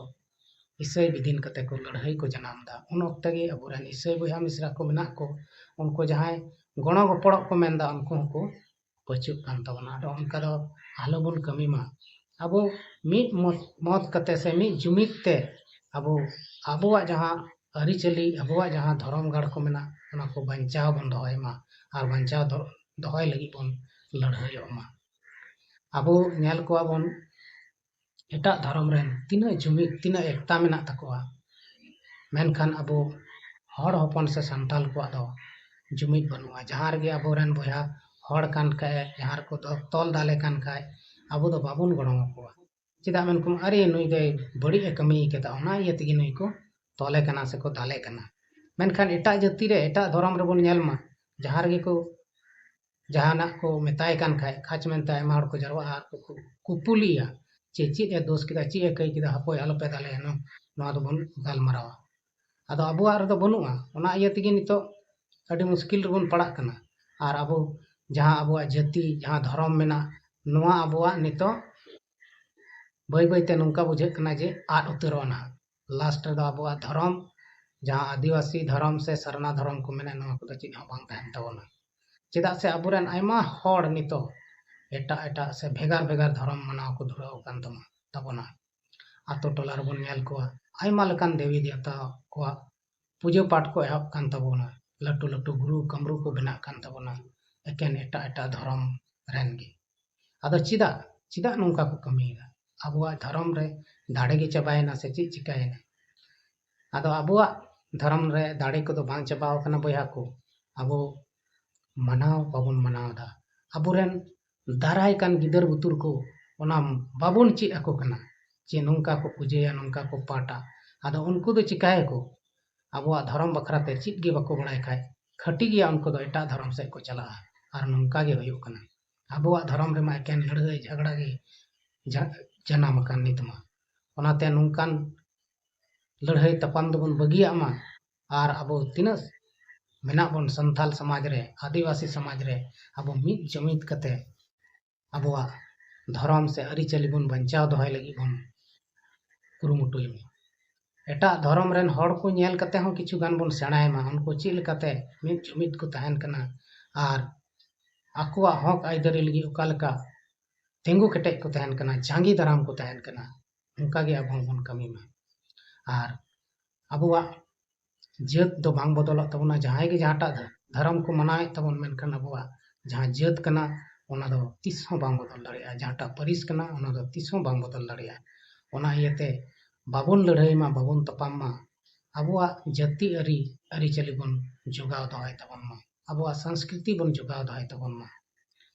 ᱤᱥᱟᱹᱭ ᱵᱤᱫᱤᱱ ᱠᱟᱛᱮ ᱠᱚ ᱞᱟᱹᱲᱦᱟᱹᱭ ᱠᱚ ᱡᱟᱱᱟᱢ ᱮᱫᱟ᱾ ᱩᱱ ᱚᱠᱛᱮ ᱜᱮ ᱟᱵᱚᱨᱮᱱ ᱤᱥᱟᱹᱭ ᱵᱚᱭᱦᱟ ᱢᱤᱥᱨᱟ ᱠᱚ ᱢᱮᱱᱟᱜ ᱠᱚ, ᱩᱱᱠᱩ ᱡᱟᱦᱟᱸᱭ ᱜᱚᱲᱚ ᱜᱚᱯᱚᱲᱚᱜ ᱠᱚ ᱢᱮᱱᱫᱟ, ᱩᱱᱠᱩ ᱦᱚᱸᱠᱚ ᱯᱟᱹᱪᱩᱜ ᱠᱟᱱ ᱛᱟᱵᱚᱱᱟ᱾ ᱟᱫᱚ ᱚᱱᱠᱟ ᱫᱚ ᱟᱞᱚᱵᱚᱱ ᱠᱟᱹᱢᱤ ᱢᱟ᱾ ᱟᱵᱚ ᱢᱤᱫ ᱢᱚᱛ, ᱢᱚᱛ ᱠᱟᱛᱮ ᱥᱮ ᱢᱤᱫ ᱡᱩᱢᱤᱫ ᱛᱮ ᱟᱵᱚ ᱟᱵᱚᱣᱟᱜ ᱡᱟᱦᱟᱸ ᱟᱹᱨᱤᱪᱟᱹᱞᱤ, ᱟᱵᱚᱣᱟᱜ ᱡᱟᱦᱟᱸ ᱫᱷᱚᱨᱚᱢ ᱜᱟᱲ ᱠᱚ ᱢᱮᱱᱟᱜ, ᱚᱱᱟ ᱠᱚ ᱵᱟᱧᱪᱟᱣ ᱵᱚᱱ ᱫᱚᱦᱚᱭ ᱢᱟ ᱟᱨ ᱵᱟᱧᱪᱟᱣ ᱫᱚ-, ᱫᱚᱦᱚᱭ ᱞᱟᱹᱜᱤᱫ ᱵᱚᱱ ᱞᱟᱹᱲᱦᱟᱹᱭᱚᱜ ᱢᱟ᱾ ᱟᱵᱚ ᱧᱮᱞ ᱠᱚᱣᱟ ᱵᱚᱱ ᱮᱴᱟᱜ ᱫᱷᱚᱨᱚᱢ ᱨᱮᱱ ᱛᱤᱱᱟᱹᱜ ᱡᱩᱢᱤᱫ, ᱛᱤᱱᱟᱹᱜ ᱮᱠᱛᱟ ᱢᱮᱱᱟᱜ ᱛᱟᱠᱚᱣᱟ, ᱢᱮᱱᱠᱷᱟᱱ ᱟᱵᱚ ᱦᱚᱲ ᱦᱚᱯᱚᱱ ᱥᱮ ᱥᱟᱱᱛᱟᱞ ᱠᱚᱣᱟᱜ ᱫᱚ ᱡᱩᱢᱤᱫ ᱵᱟᱹᱱᱩᱜᱼᱟ᱾ ᱡᱟᱦᱟᱸ ᱨᱮᱜᱮ ᱟᱵᱚᱨᱮᱱ ᱵᱚᱭᱦᱟ ᱦᱚᱲ ᱠᱟᱱ ᱠᱷᱟᱡ, ᱡᱟᱦᱟᱸ ᱨᱮᱠᱚ ᱫᱚ-, ᱛᱚᱞ ᱫᱟᱞᱮ ᱠᱟᱱ ᱠᱷᱟᱡ, ᱟᱵᱚ ᱫᱚ ᱵᱟᱵᱚᱱ ᱜᱚᱲᱚ ᱟᱠᱚᱣᱟ᱾ ᱪᱮᱫᱟᱜ ᱢᱮᱱᱠᱷᱟᱱ, "ᱟᱨᱮ, ᱱᱩᱭ ᱫᱚᱭ ᱵᱟᱹᱲᱤᱡ ᱮ ᱠᱟᱹᱢᱤ ᱠᱟᱫᱟ, ᱚᱱᱟ ᱤᱭᱟᱹ ᱛᱮᱜᱮ ᱱᱩᱭ ᱠᱚ ᱛᱚᱞᱮ ᱠᱟᱱᱟ ᱥᱮᱠᱚ ᱫᱟᱞᱮ ᱠᱟᱱᱟ᱾" ᱢᱮᱱᱠᱷᱟᱱ ᱮᱴᱟᱜ ᱡᱟᱹᱛᱤ ᱨᱮ, ᱮᱴᱟᱜ ᱫᱷᱚᱨᱚᱢ ᱨᱮᱵᱚᱱ ᱧᱮᱞ ᱢᱟ, ᱡᱟᱦᱟᱸ ᱨᱮᱜᱮ ᱠᱚ ᱡᱟᱦᱟᱱᱟᱜ ᱠᱚ ᱢᱮᱛᱟᱭ ᱠᱟᱱ ᱠᱷᱟᱡ, ᱠᱷᱟᱪ ᱢᱮᱱᱛᱮ ᱟᱭᱢᱟ ᱦᱚᱲ ᱠᱚ ᱡᱟᱨᱣᱟᱜᱼᱟ ᱟᱨ ᱠᱚ ᱠᱩ-, ᱠᱩᱯᱩᱞᱤᱭᱟ, ᱪᱮ ᱪᱮᱫ ᱮ ᱫᱳᱥ ᱠᱮᱫᱟ, ᱪᱮᱫ ᱮ ᱠᱟᱹᱭ ᱠᱮᱫᱟ, ᱦᱟᱯᱳᱭ ᱟᱞᱚᱯᱮ ᱫᱟᱞᱮᱭᱟ, ᱱᱚ-, ᱱᱚᱣᱟ ᱫᱚᱵᱚᱱ ᱜᱟᱞᱢᱟᱨᱟᱣᱟ᱾ ᱟᱫᱚ ᱟᱵᱚᱣᱟᱜ ᱨᱮᱫᱚ ᱵᱟᱹᱱᱩᱜᱼᱟ᱾ ᱚᱱᱟ ᱤᱭᱟᱹ ᱛᱮᱜᱮ ᱱᱤᱛᱚᱜ ᱟᱹᱰᱤ ᱢᱩᱥᱠᱤᱞ ᱨᱮᱵᱚᱱ ᱯᱟᱲᱟᱜ ᱠᱟᱱᱟ᱾ ᱟᱨ ᱟᱵᱚ ᱡᱟᱦᱟᱸ ᱟᱵᱚᱣᱟᱜ ᱡᱟᱹᱛᱤ, ᱡᱟᱦᱟᱸ ᱫᱷᱚᱨᱚᱢ ᱢᱮᱱᱟᱜ, ᱱᱚᱣᱟ ᱟᱵᱚᱣᱟᱜ ᱱᱤᱛᱚᱜ ᱵᱟᱹᱭ ᱵᱟᱹᱭᱛᱮ ᱱᱚᱝᱠᱟ ᱵᱩᱡᱷᱟᱹᱜ ᱠᱟᱱᱟ ᱡᱮ ᱟᱫ ᱩᱛᱟᱹᱨᱚᱜᱼᱟ ᱱᱟᱦᱟᱜ᱾ ᱞᱟᱥᱴ ᱨᱮᱫᱚ ᱟᱵᱚᱣᱟᱜ ᱫᱷᱚᱨᱚᱢ, ᱡᱟᱦᱟᱸ ᱟᱹᱫᱤᱵᱟᱹᱥᱤ ᱫᱷᱚᱨᱚᱢ ᱥᱮ ᱥᱟᱨᱱᱟ ᱫᱷᱚᱨᱚᱢ ᱠᱚ ᱢᱮᱱᱟ, ᱱᱚᱣᱟ ᱠᱚᱫᱚ ᱪᱮᱫ ᱦᱚᱸ ᱵᱟᱝ ᱛᱟᱦᱮᱱ ᱛᱟᱵᱚᱱᱟ᱾ ᱪᱮᱫᱟᱜ ᱥᱮ ᱟᱵᱚᱨᱮᱱ ᱟᱭᱢᱟ ᱦᱚᱲ ᱱᱤᱛᱚᱜ ᱮᱴᱟᱜ ᱮᱴᱟᱜ ᱥᱮ ᱵᱷᱮᱜᱟᱨ ᱵᱷᱮᱜᱟᱨ ᱫᱷᱚᱨᱚᱢ ᱢᱟᱱᱟᱣ ᱠᱚ ᱫᱷᱩᱨᱟᱹᱣ ᱟᱠᱟᱱ ᱛᱟᱢᱟ, ᱛᱟᱵᱚᱱᱟ᱾ ᱟᱛᱳ ᱴᱚᱞᱟ ᱨᱮᱵᱚᱱ ᱧᱮᱞ ᱠᱚᱣᱟ, ᱟᱭᱢᱟ ᱞᱮᱠᱟᱱ ᱫᱮᱵᱤ ᱫᱮᱵᱛᱟ ᱠᱚᱣᱟᱜ ᱯᱩᱡᱟᱹ ᱯᱟᱴ ᱠᱚ ᱮᱦᱚᱵ ᱠᱟᱱ ᱛᱟᱵᱚᱱᱟ, ᱞᱟᱹᱴᱩ ᱞᱟᱹᱴᱩ ᱜᱩᱨᱩ ᱠᱟᱢᱨᱩ ᱠᱚ ᱵᱮᱱᱟᱜ ᱠᱟᱱ ᱛᱟᱵᱚᱱᱟ, ᱮᱠᱮᱱ ᱮᱴᱟᱜ ᱮᱴᱟᱜ ᱫᱷᱚᱨᱚᱢ ᱨᱮᱱ ᱜᱮ᱾ ᱟᱫᱚ ᱪᱮᱫᱟᱜ, ᱪᱮᱫᱟᱜ ᱱᱚᱝᱠᱟ ᱠᱚ ᱠᱟᱹᱢᱤᱭᱮᱫᱟ? ᱟᱵᱚᱣᱟᱜ ᱫᱷᱚᱨᱚᱢ ᱨᱮ ᱫᱟᱲᱮ ᱜᱮ ᱪᱟᱵᱟᱭᱮᱱᱟ ᱥᱮ ᱪᱮᱫ ᱪᱤᱠᱟᱭᱮᱱᱟ? ᱟᱫᱚ ᱟᱵᱚᱣᱟᱜ ᱫᱷᱚᱨᱚᱢ ᱨᱮ ᱫᱟᱲᱮ ᱠᱚᱫᱚ ᱵᱟᱝ ᱪᱟᱵᱟᱣ ᱠᱟᱱᱟ ᱵᱚᱭᱦᱟ ᱠᱚ, ᱟᱵᱚ ᱢᱟᱱᱟᱣ ᱵᱟᱵᱚᱱ ᱢᱟᱱᱟᱣ ᱮᱫᱟ᱾ ᱟᱵᱚᱨᱮᱱ ᱫᱟᱨᱟᱭ ᱠᱟᱱ ᱜᱤᱫᱟᱹᱨ ᱵᱩᱛᱩᱨ ᱠᱚ ᱚᱱᱟ ᱵᱟᱵᱚᱱ ᱪᱮᱫ ᱟᱠᱚ ᱠᱟᱱᱟ, ᱡᱮ ᱱᱚᱝᱠᱟ ᱠᱚ ᱯᱩᱡᱟᱹᱭᱟ, ᱱᱚᱝᱠᱟ ᱠᱚ ᱯᱟᱴᱟ᱾ ᱟᱫᱚ ᱩᱱᱠᱩ ᱫᱚ ᱪᱤᱠᱟᱹᱭᱟᱠᱚ? ᱟᱵᱚᱣᱟᱜ ᱫᱷᱚᱨᱚᱢ ᱵᱟᱠᱷᱨᱟ ᱛᱮ ᱪᱮᱫ ᱜᱮ ᱵᱟᱠᱚ ᱵᱟᱲᱟᱭ ᱠᱷᱟᱡ, ᱠᱷᱟᱹᱴᱤ ᱜᱮᱭᱟ, ᱩᱱᱠᱩ ᱫᱚ ᱮᱴᱟᱜ ᱫᱷᱚᱨᱚᱢ ᱥᱮᱫ ᱠᱚ ᱪᱟᱞᱟᱜᱼᱟ᱾ ᱟᱨ ᱱᱚᱝᱠᱟ ᱜᱮ ᱦᱩᱭᱩᱜ ᱠᱟᱱᱟ᱾ ᱟᱵᱚᱣᱟᱜ ᱫᱷᱚᱨᱚᱢ ᱨᱮᱢᱟ ᱮᱠᱮᱱ ᱞᱟᱹᱲᱦᱟᱹᱭ ᱡᱷᱟᱜᱽᱲᱟ ᱜᱮ ᱡᱟ-, ᱡᱟᱱᱟᱢ ᱟᱠᱟᱱ ᱱᱤᱛ ᱢᱟ᱾ ᱚᱱᱟᱛᱮ ᱱᱚᱝᱠᱟᱱ ᱞᱟᱹᱲᱦᱟᱹᱭ ᱛᱟᱯᱟᱢ ᱫᱚᱵᱚᱱ ᱵᱟᱹᱜᱤᱭᱟᱜ ᱢᱟ᱾ ᱟᱨ ᱟᱵᱚ ᱛᱤᱱᱟᱹᱜ ᱢᱮᱱᱟᱜ ᱵᱚᱱ ᱥᱟᱱᱛᱟᱞ ᱥᱚᱢᱟᱡᱽ ᱨᱮ, ᱟᱹᱫᱤᱵᱟᱹᱥᱤ ᱥᱚᱢᱟᱡᱽ ᱨᱮ, ᱟᱵᱚ ᱢᱤᱫ ᱡᱩᱢᱤᱫ ᱠᱟᱛᱮ ᱟᱵᱚᱣᱟᱜ ᱫᱷᱚᱨᱚᱢ ᱥᱮ ᱟᱹᱨᱤᱪᱟᱹᱞᱤ ᱵᱚᱱ ᱵᱟᱧᱪᱟᱣ ᱫᱚᱦᱚᱭ ᱞᱟᱹᱜᱤᱫ ᱵᱚᱱ ᱠᱩᱨᱩᱢᱩᱴᱩᱭ ᱢᱟ᱾ ᱮᱴᱟᱜ ᱫᱷᱚᱨᱚᱢ ᱨᱮᱱ ᱦᱚᱲ ᱠᱚ ᱧᱮᱞ ᱠᱟᱛᱮ ᱦᱚᱸ ᱠᱤᱪᱷᱩ ᱜᱟᱱ ᱵᱚᱱ ᱥᱮᱬᱟᱭ ᱢᱟ, ᱩᱱᱠᱩ ᱪᱮᱫ ᱞᱮᱠᱟᱛᱮ ᱢᱤᱫ ᱡᱩᱢᱤᱫ ᱠᱚ ᱛᱟᱦᱮᱱ ᱠᱟᱱᱟ ᱟᱨ ᱟᱠᱚᱣᱟᱜ ᱦᱚᱠ ᱟᱹᱭᱫᱟᱹᱨᱤ ᱞᱟᱹᱜᱤᱫ ᱚᱠᱟ ᱞᱮᱠᱟ ᱛᱤᱸᱜᱩ ᱠᱮᱴᱮᱡ ᱠᱚ ᱛᱟᱦᱮᱱ ᱠᱟᱱᱟ, ᱡᱟᱸᱜᱮ ᱫᱟᱨᱟᱢ ᱠᱚ ᱛᱟᱦᱮᱱ ᱠᱟᱱᱟ, ᱚᱱᱠᱟ ᱜᱮ ᱟᱵᱚ ᱦᱚᱸᱵᱚᱱ ᱠᱟᱹᱢᱤ ᱢᱟ᱾ ᱟᱨ ᱟᱵᱚᱣᱟᱜ ᱡᱟᱹᱛ ᱫᱚ ᱵᱟᱝ ᱵᱚᱫᱚᱞᱚᱜ ᱛᱟᱵᱚᱱᱟ᱾ ᱡᱟᱦᱟᱸᱭ ᱜᱮ ᱡᱟᱦᱟᱸᱴᱟᱜ ᱫᱷᱚᱨᱚᱢ ᱠᱚ ᱢᱟᱱᱟᱣᱮᱫ ᱛᱟᱵᱚᱱ, ᱢᱮᱱᱠᱷᱟᱱ ᱟᱵᱚᱣᱟᱜ ᱡᱟᱦᱟᱸ ᱡᱟᱹᱛ ᱠᱟᱱᱟ, ᱚᱱᱟ ᱫᱚ ᱛᱤᱥ ᱦᱚᱸ ᱵᱟᱝ ᱵᱚᱫᱚᱞ ᱫᱟᱲᱮᱭᱟᱜᱼᱟ᱾ ᱡᱟᱦᱟᱸᱴᱟᱜ ᱯᱟᱹᱨᱤᱥ ᱠᱟᱱᱟ, ᱚᱱᱟ ᱫᱚ ᱛᱤᱥ ᱦᱚᱸ ᱵᱟᱝ ᱵᱚᱫᱚᱞ ᱫᱟᱲᱮᱭᱟᱜᱼᱟ᱾ ᱚᱱᱟ ᱤᱭᱟᱹᱛᱮ ᱵᱟᱵᱚᱱ ᱞᱟᱹᱲᱦᱟᱹᱭ ᱢᱟ, ᱵᱟᱵᱚᱱ ᱛᱟᱯᱟᱢ ᱢᱟ, ᱟᱵᱚᱣᱟᱜ ᱡᱟᱹᱛᱤ ᱟᱹᱨᱤ ᱟᱹᱨᱤᱪᱟᱹᱞᱤ ᱵᱚᱱ ᱡᱚᱜᱟᱣ ᱫᱚᱦᱚᱭ ᱛᱟᱵᱚᱱ ᱢᱟ, ᱟᱵᱚᱣᱟᱜ ᱥᱚᱝᱥᱠᱨᱤᱛᱤ ᱵᱚᱱ ᱡᱚᱜᱟᱣ ᱫᱚᱦᱚᱭ ᱛᱟᱵᱚᱱ ᱢᱟ᱾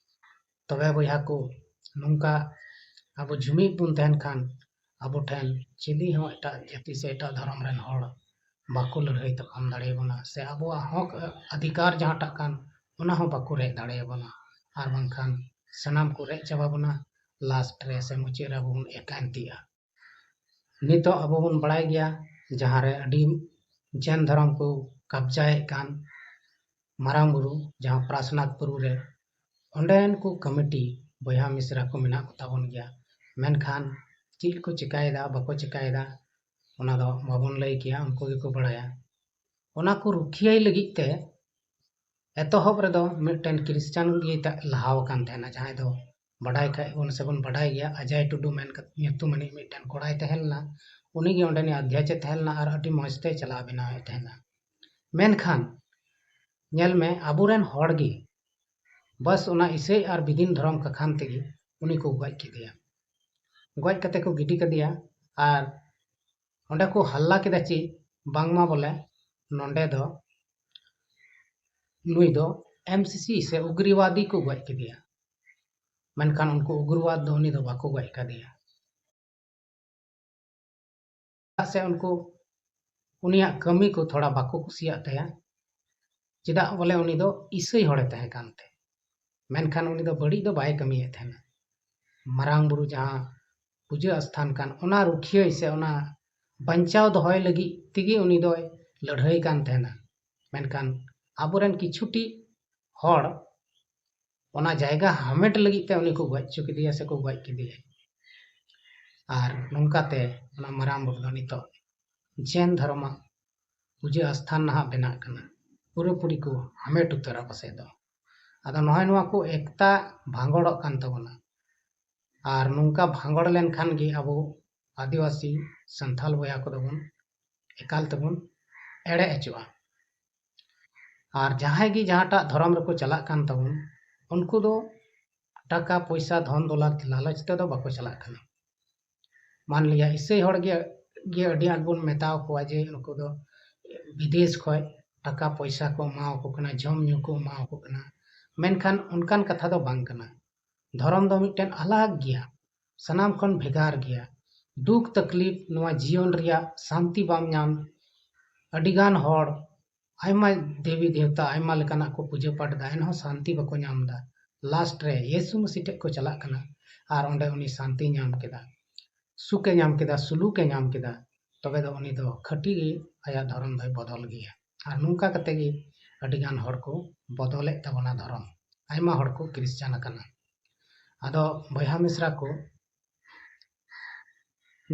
ᱛᱚᱵᱮ ᱵᱚᱭᱦᱟ ᱠᱚ, ᱱᱚᱝᱠᱟ ᱟᱵᱚ ᱡᱩᱢᱤᱫ ᱵᱚᱱ ᱛᱟᱦᱮᱱ ᱠᱷᱟᱱ ᱟᱵᱚ ᱴᱷᱮᱱ ᱪᱤᱞᱤ ᱦᱚᱸ ᱮᱴᱟᱜ ᱡᱟᱹᱛᱤ ᱥᱮ ᱮᱴᱟᱜ ᱫᱷᱚᱨᱚᱢ ᱨᱮᱱ ᱦᱚᱲ ᱵᱟᱠᱚ ᱞᱟᱹᱲᱦᱟᱹᱭ ᱛᱟᱯᱟᱢ ᱫᱟᱲᱮᱭᱟᱵᱚᱱᱟ, ᱥᱮ ᱟᱵᱚᱣᱟᱜ ᱦᱚᱠ ᱚᱫᱷᱤᱠᱟᱨ ᱡᱟᱦᱟᱸᱴᱟᱜ ᱠᱟᱱ ᱚᱱᱟ ᱦᱚᱸ ᱵᱟᱠᱚ ᱨᱮᱡ ᱫᱟᱲᱮᱭᱟᱵᱚᱱᱟ᱾ ᱟᱨ ᱵᱟᱝᱠᱷᱟᱱ ᱥᱟᱱᱟᱢ ᱠᱚ ᱨᱮᱡ ᱪᱟᱵᱟ ᱵᱚᱱᱟ, ᱞᱟᱥᱴ ᱨᱮ ᱥᱮ ᱢᱩᱪᱟᱹᱫ ᱨᱮ ᱟᱵᱚ ᱵᱚᱱ ᱮᱠᱟᱱᱛᱤᱜᱼᱟ᱾ ᱱᱤᱛᱚᱜ ᱟᱵᱚ ᱵᱚᱱ ᱵᱟᱲᱟᱭ ᱜᱮᱭᱟ ᱡᱟᱦᱟᱸ ᱨᱮ ᱟᱹᱰᱤ ᱡᱮᱱ ᱫᱷᱚᱨᱚᱢ ᱠᱚ ᱠᱟᱵᱽᱡᱟᱭᱮᱫ ᱠᱟᱱ ᱢᱟᱨᱟᱝ ᱵᱩᱨᱩ, ᱡᱟᱦᱟᱸ ᱯᱨᱟᱥᱱᱟᱛᱷ ᱵᱩᱨᱩ ᱨᱮ, ᱚᱸᱰᱮᱱ ᱠᱚ ᱠᱚᱢᱤᱴᱤ ᱵᱚᱭᱦᱟ ᱢᱤᱥᱨᱟ ᱠᱚ ᱢᱮᱱᱟᱜ ᱠᱚ ᱛᱟᱵᱚᱱ ᱜᱮᱭᱟ᱾ ᱢᱮᱱᱠᱷᱟᱱ ᱪᱮᱫ ᱠᱚ ᱪᱮᱠᱟᱭᱮᱫᱟ ᱵᱟᱠᱚ ᱪᱮᱠᱟᱭᱮᱫᱟ ᱚᱱᱟ ᱫᱚ ᱵᱟᱵᱚᱱ ᱞᱟᱹᱭ ᱠᱮᱭᱟ, ᱩᱱᱠᱩ ᱜᱮᱠᱚ ᱵᱟᱲᱟᱭᱟ᱾ ᱚᱱᱟ ᱠᱚ ᱨᱩᱠᱷᱤᱭᱟᱹᱭ ᱞᱟᱹᱜᱤᱫ ᱛᱮ ᱮᱛᱚᱦᱚᱵ ᱨᱮᱫᱚ ᱢᱤᱫᱴᱮᱱ ᱠᱷᱨᱤᱥᱪᱟᱱ ᱜᱮ ᱛᱟ- ᱞᱟᱦᱟᱣ ᱟᱠᱟᱱ ᱛᱟᱦᱮᱱᱟ, ᱡᱟᱦᱟᱸᱭ ᱫᱚ ᱵᱟᱰᱟᱭ ᱠᱷᱟᱡ ᱵᱚᱱ ᱥᱮᱵᱚᱱ ᱵᱟᱰᱟᱭ ᱜᱮᱭᱟ, ᱟᱡᱟᱭ ᱴᱩᱰᱩ ᱢᱮᱱ ᱠᱟᱛᱮ ᱧᱩᱛᱩᱢᱟᱱᱤᱡ ᱢᱤᱫᱴᱮᱱ ᱠᱚᱲᱟᱭ ᱛᱟᱦᱮᱸ ᱞᱮᱱᱟ᱾ ᱩᱱᱤᱜᱮ ᱚᱸᱰᱮᱱᱤᱡ ᱟᱫᱷᱭᱟᱪᱮ ᱛᱟᱦᱮᱸ ᱞᱮᱱᱟ ᱟᱨ ᱟᱹᱰᱤ ᱢᱚᱸᱡᱽ ᱛᱮᱭ ᱪᱟᱞᱟᱣ ᱵᱮᱱᱟᱣᱮᱫ ᱛᱟᱦᱮᱱᱟ᱾ ᱢᱮᱱᱠᱷᱟᱱ ᱧᱮᱞ ᱢᱮ, ᱟᱵᱚᱨᱮᱱ ᱦᱚᱲ ᱜᱮ ᱵᱟᱥ ᱚᱱᱟ ᱤᱥᱟᱹᱭ ᱟᱨ ᱵᱤᱫᱤᱱ ᱫᱷᱚᱨᱚᱢ ᱠᱟᱠᱷᱟᱱ ᱛᱮᱜᱮ ᱩᱱᱤ ᱠᱚ ᱜᱚᱡ ᱠᱮᱫᱮᱭᱟ᱾ ᱜᱚᱡ ᱠᱟᱛᱮ ᱠᱚ ᱜᱤᱰᱤ ᱠᱟᱫᱮᱭᱟ᱾ ᱟᱨ ᱚᱸᱰᱮ ᱠᱚ ᱦᱟᱞᱞᱟ ᱠᱮᱫᱟ ᱪᱮᱫ, ᱵᱟᱝᱢᱟ ᱵᱚᱞᱮ ᱱᱚᱸᱰᱮ ᱫᱚ ᱱᱩᱭ ᱫᱚ ᱮᱢ ᱥᱤ ᱥᱤ ᱥᱮ ᱩᱜᱽᱨᱤᱣᱟᱫᱤ ᱠᱚ ᱜᱚᱡ ᱠᱮᱫᱮᱭᱟ᱾ ᱢᱮᱱᱠᱷᱟᱱ ᱩᱱᱠᱩ ᱩᱜᱽᱨᱤᱣᱟᱫ ᱫᱚ ᱩᱱᱤ ᱫᱚ ᱵᱟᱠᱚ ᱜᱚᱡ ᱠᱟᱫᱮᱭᱟ᱾ ᱪᱮᱫᱟᱜ ᱥᱮ ᱩᱱᱠᱩ ᱩᱱᱤᱭᱟᱜ ᱠᱟᱹᱢᱤ ᱠᱚ ᱛᱷᱚᱲᱟ ᱵᱟᱠᱚ ᱠᱩᱥᱤᱭᱟᱜ ᱛᱟᱭᱟ᱾ ᱪᱮᱫᱟᱜ ᱵᱚᱞᱮ ᱩᱱᱤ ᱫᱚ ᱤᱥᱟᱹᱭ ᱦᱚᱲᱮ ᱛᱟᱦᱮᱸ ᱠᱟᱱᱛᱮ᱾ ᱢᱮᱱᱠᱷᱟᱱ ᱩᱱᱤ ᱫᱚ ᱵᱟᱹᱲᱤᱡ ᱫᱚ ᱵᱟᱭ ᱠᱟᱹᱢᱤᱭᱮᱫ ᱛᱟᱦᱮᱱᱟ᱾ ᱢᱟᱨᱟᱝ ᱵᱩᱨᱩ ᱡᱟᱦᱟᱸ ᱯᱩᱡᱟᱹ ᱟᱥᱛᱷᱟᱱ ᱠᱟᱱ, ᱚᱱᱟ ᱨᱩᱠᱷᱤᱭᱟᱹᱭ ᱥᱮ ᱚᱱᱟ ᱵᱟᱧᱪᱟᱣ ᱫᱚᱦᱚᱭ ᱞᱟᱹᱜᱤᱫ ᱛᱮᱜᱮ ᱩᱱᱤ ᱫᱚᱭ ᱞᱟᱹᱲᱦᱟᱹᱭ ᱠᱟᱱ ᱛᱟᱦᱮᱱᱟ᱾ ᱢᱮᱱᱠᱷᱟᱱ ᱟᱵᱚᱨᱮᱱ ᱠᱤᱪᱷᱩᱴᱤ ᱦᱚᱲ ᱚᱱᱟ ᱡᱟᱭᱜᱟ ᱦᱟᱢᱮᱴ ᱞᱟᱹᱜᱤᱫ ᱛᱮ ᱩᱱᱤ ᱠᱚ ᱜᱚᱡ ᱦᱚᱪᱚ ᱠᱮᱫᱮᱭᱟ ᱥᱮᱠᱚ ᱜᱚᱡ ᱠᱮᱫᱮᱭᱟ᱾ ᱟᱨ ᱱᱚᱝᱠᱟᱛᱮ ᱚᱱᱟ ᱢᱟᱨᱟᱝ ᱵᱩᱨᱩ ᱫᱚ ᱱᱤᱛᱚᱜ ᱡᱮᱱ ᱫᱷᱚᱨᱚᱢᱟᱜ ᱯᱩᱡᱟᱹ ᱟᱥᱛᱷᱟᱱ ᱱᱟᱦᱟᱜ ᱵᱮᱱᱟᱜ ᱠᱟᱱᱟ᱾ ᱯᱩᱨᱟᱹᱯᱩᱨᱤ ᱠᱚ ᱦᱟᱢᱮᱴ ᱩᱛᱟᱹᱨᱟ ᱯᱟᱥᱮᱡ ᱫᱚ᱾ ᱟᱫᱚ ᱱᱚᱜᱼᱚᱭ ᱱᱚᱣᱟ ᱠᱚ ᱮᱠᱛᱟ ᱵᱷᱟᱸᱜᱚᱲᱚᱜ ᱠᱟᱱ ᱛᱟᱵᱚᱱᱟ᱾ ᱟᱨ ᱱᱚᱝᱠᱟ ᱵᱷᱟᱸᱜᱚᱲ ᱞᱮᱱᱠᱷᱟᱱ ᱜᱮ ᱟᱵᱚ ᱟᱹᱫᱤᱵᱟᱹᱥᱤ ᱥᱟᱱᱛᱟᱞ ᱵᱚᱭᱦᱟ ᱠᱚᱫᱚ ᱵᱚᱱ ᱮᱠᱟᱞ ᱛᱮᱵᱚᱱ ᱮᱲᱮ ᱦᱚᱪᱚᱜᱼᱟ᱾ ᱟᱨ ᱡᱟᱦᱟᱸᱭ ᱜᱮ ᱡᱟᱦᱟᱸᱴᱟᱜ ᱫᱷᱚᱨᱚᱢ ᱨᱮᱠᱚ ᱪᱟᱞᱟᱜ ᱠᱟᱱ ᱛᱟᱵᱚᱱ, ᱩᱱᱠᱩ ᱫᱚ ᱴᱟᱠᱟ ᱯᱚᱭᱥᱟ ᱫᱷᱚᱱ ᱫᱚᱞᱟᱛ ᱞᱟᱞᱚᱪ ᱛᱮᱫᱚ ᱵᱟᱠᱚ ᱪᱟᱞᱟᱜ ᱠᱟᱱᱟ᱾ ᱢᱟᱱᱞᱤᱭᱟ ᱤᱥᱟᱹᱭ ᱦᱚᱲ ᱜᱮ ᱜᱮ ᱟᱹᱰᱤ ᱟᱸᱴ ᱵᱚᱱ ᱢᱮᱛᱟᱣ ᱠᱚᱣᱟ ᱡᱮ ᱱᱩᱠᱩ ᱫᱚ ᱵᱤᱫᱮᱥ ᱠᱷᱚᱱ ᱴᱟᱠᱟ ᱯᱚᱭᱥᱟ ᱠᱚ ᱮᱢᱟᱣ ᱠᱚ ᱠᱟᱱᱟ, ᱡᱚᱢ ᱧᱩ ᱠᱚ ᱮᱢᱟᱣ ᱠᱚ ᱠᱟᱱᱟ, ᱢᱮᱱᱠᱷᱟᱱ ᱚᱱᱠᱟᱱ ᱠᱟᱛᱷᱟ ᱫᱚ ᱵᱟᱝ ᱠᱟᱱᱟ᱾ ᱫᱷᱚᱨᱚᱢ ᱫᱚ ᱢᱤᱫᱴᱮᱱ ᱟᱞᱟᱜᱽ ᱜᱮᱭᱟ, ᱥᱟᱱᱟᱢ ᱠᱷᱚᱱ ᱵᱷᱮᱜᱟᱨ ᱜᱮᱭᱟ᱾ ᱫᱩᱠ ᱛᱟᱠᱞᱤᱯ, ᱱᱚᱣᱟ ᱡᱤᱭᱚᱱ ᱨᱮᱭᱟᱜ ᱥᱟᱱᱛᱤ ᱵᱟᱢ ᱧᱟᱢ, ᱟᱹᱰᱤᱜᱟᱱ ᱦᱚᱲ ᱟᱭᱢᱟ ᱫᱮᱵᱤ ᱫᱮᱣᱛᱟ, ᱟᱭᱢᱟ ᱞᱮᱠᱟᱱᱟᱜ ᱠᱚ ᱯᱩᱡᱟᱹ ᱯᱟᱴ ᱮᱫᱟ, ᱮᱱᱦᱚᱸ ᱥᱟᱱᱛᱤ ᱵᱟᱠᱚ ᱧᱟᱢ ᱮᱫᱟ᱾ ᱞᱟᱥᱴ ᱨᱮ ᱭᱤᱥᱩ ᱢᱟᱹᱥᱤ ᱴᱷᱮᱡ ᱠᱚ ᱪᱟᱞᱟᱜ ᱠᱟᱱᱟ ᱟᱨ ᱚᱸᱰᱮ ᱩᱱᱤ ᱥᱟᱱᱛᱤ ᱧᱟᱢ ᱠᱮᱫᱟ, ᱥᱩᱠᱮ ᱧᱟᱢ ᱠᱮᱫᱟ, ᱥᱩᱞᱩᱠᱮ ᱧᱟᱢ ᱠᱮᱫᱟ, ᱛᱚᱵᱮ ᱫᱚ ᱩᱱᱤ ᱫᱚ ᱠᱷᱟᱹᱴᱤ ᱜᱮ ᱟᱭᱟᱜ ᱫᱷᱚᱨᱚᱢ ᱫᱚᱭ ᱵᱚᱫᱚᱞ ᱜᱮᱭᱟ᱾ ᱟᱨ ᱱᱚᱝᱠᱟ ᱠᱟᱛᱮ ᱜᱮ ᱟᱹᱰᱤᱜᱟᱱ ᱦᱚᱲ ᱠᱚ ᱵᱚᱫᱚᱞᱮᱫ ᱛᱟᱵᱚᱱᱟ ᱫᱷᱚᱨᱚᱢ, ᱟᱭᱢᱟ ᱦᱚᱲ ᱠᱚ ᱠᱷᱨᱤᱥᱪᱟᱱ ᱟᱠᱟᱱᱟ᱾ ᱟᱫᱚ ᱵᱚᱭᱦᱟ ᱢᱤᱥᱨᱟ ᱠᱚ,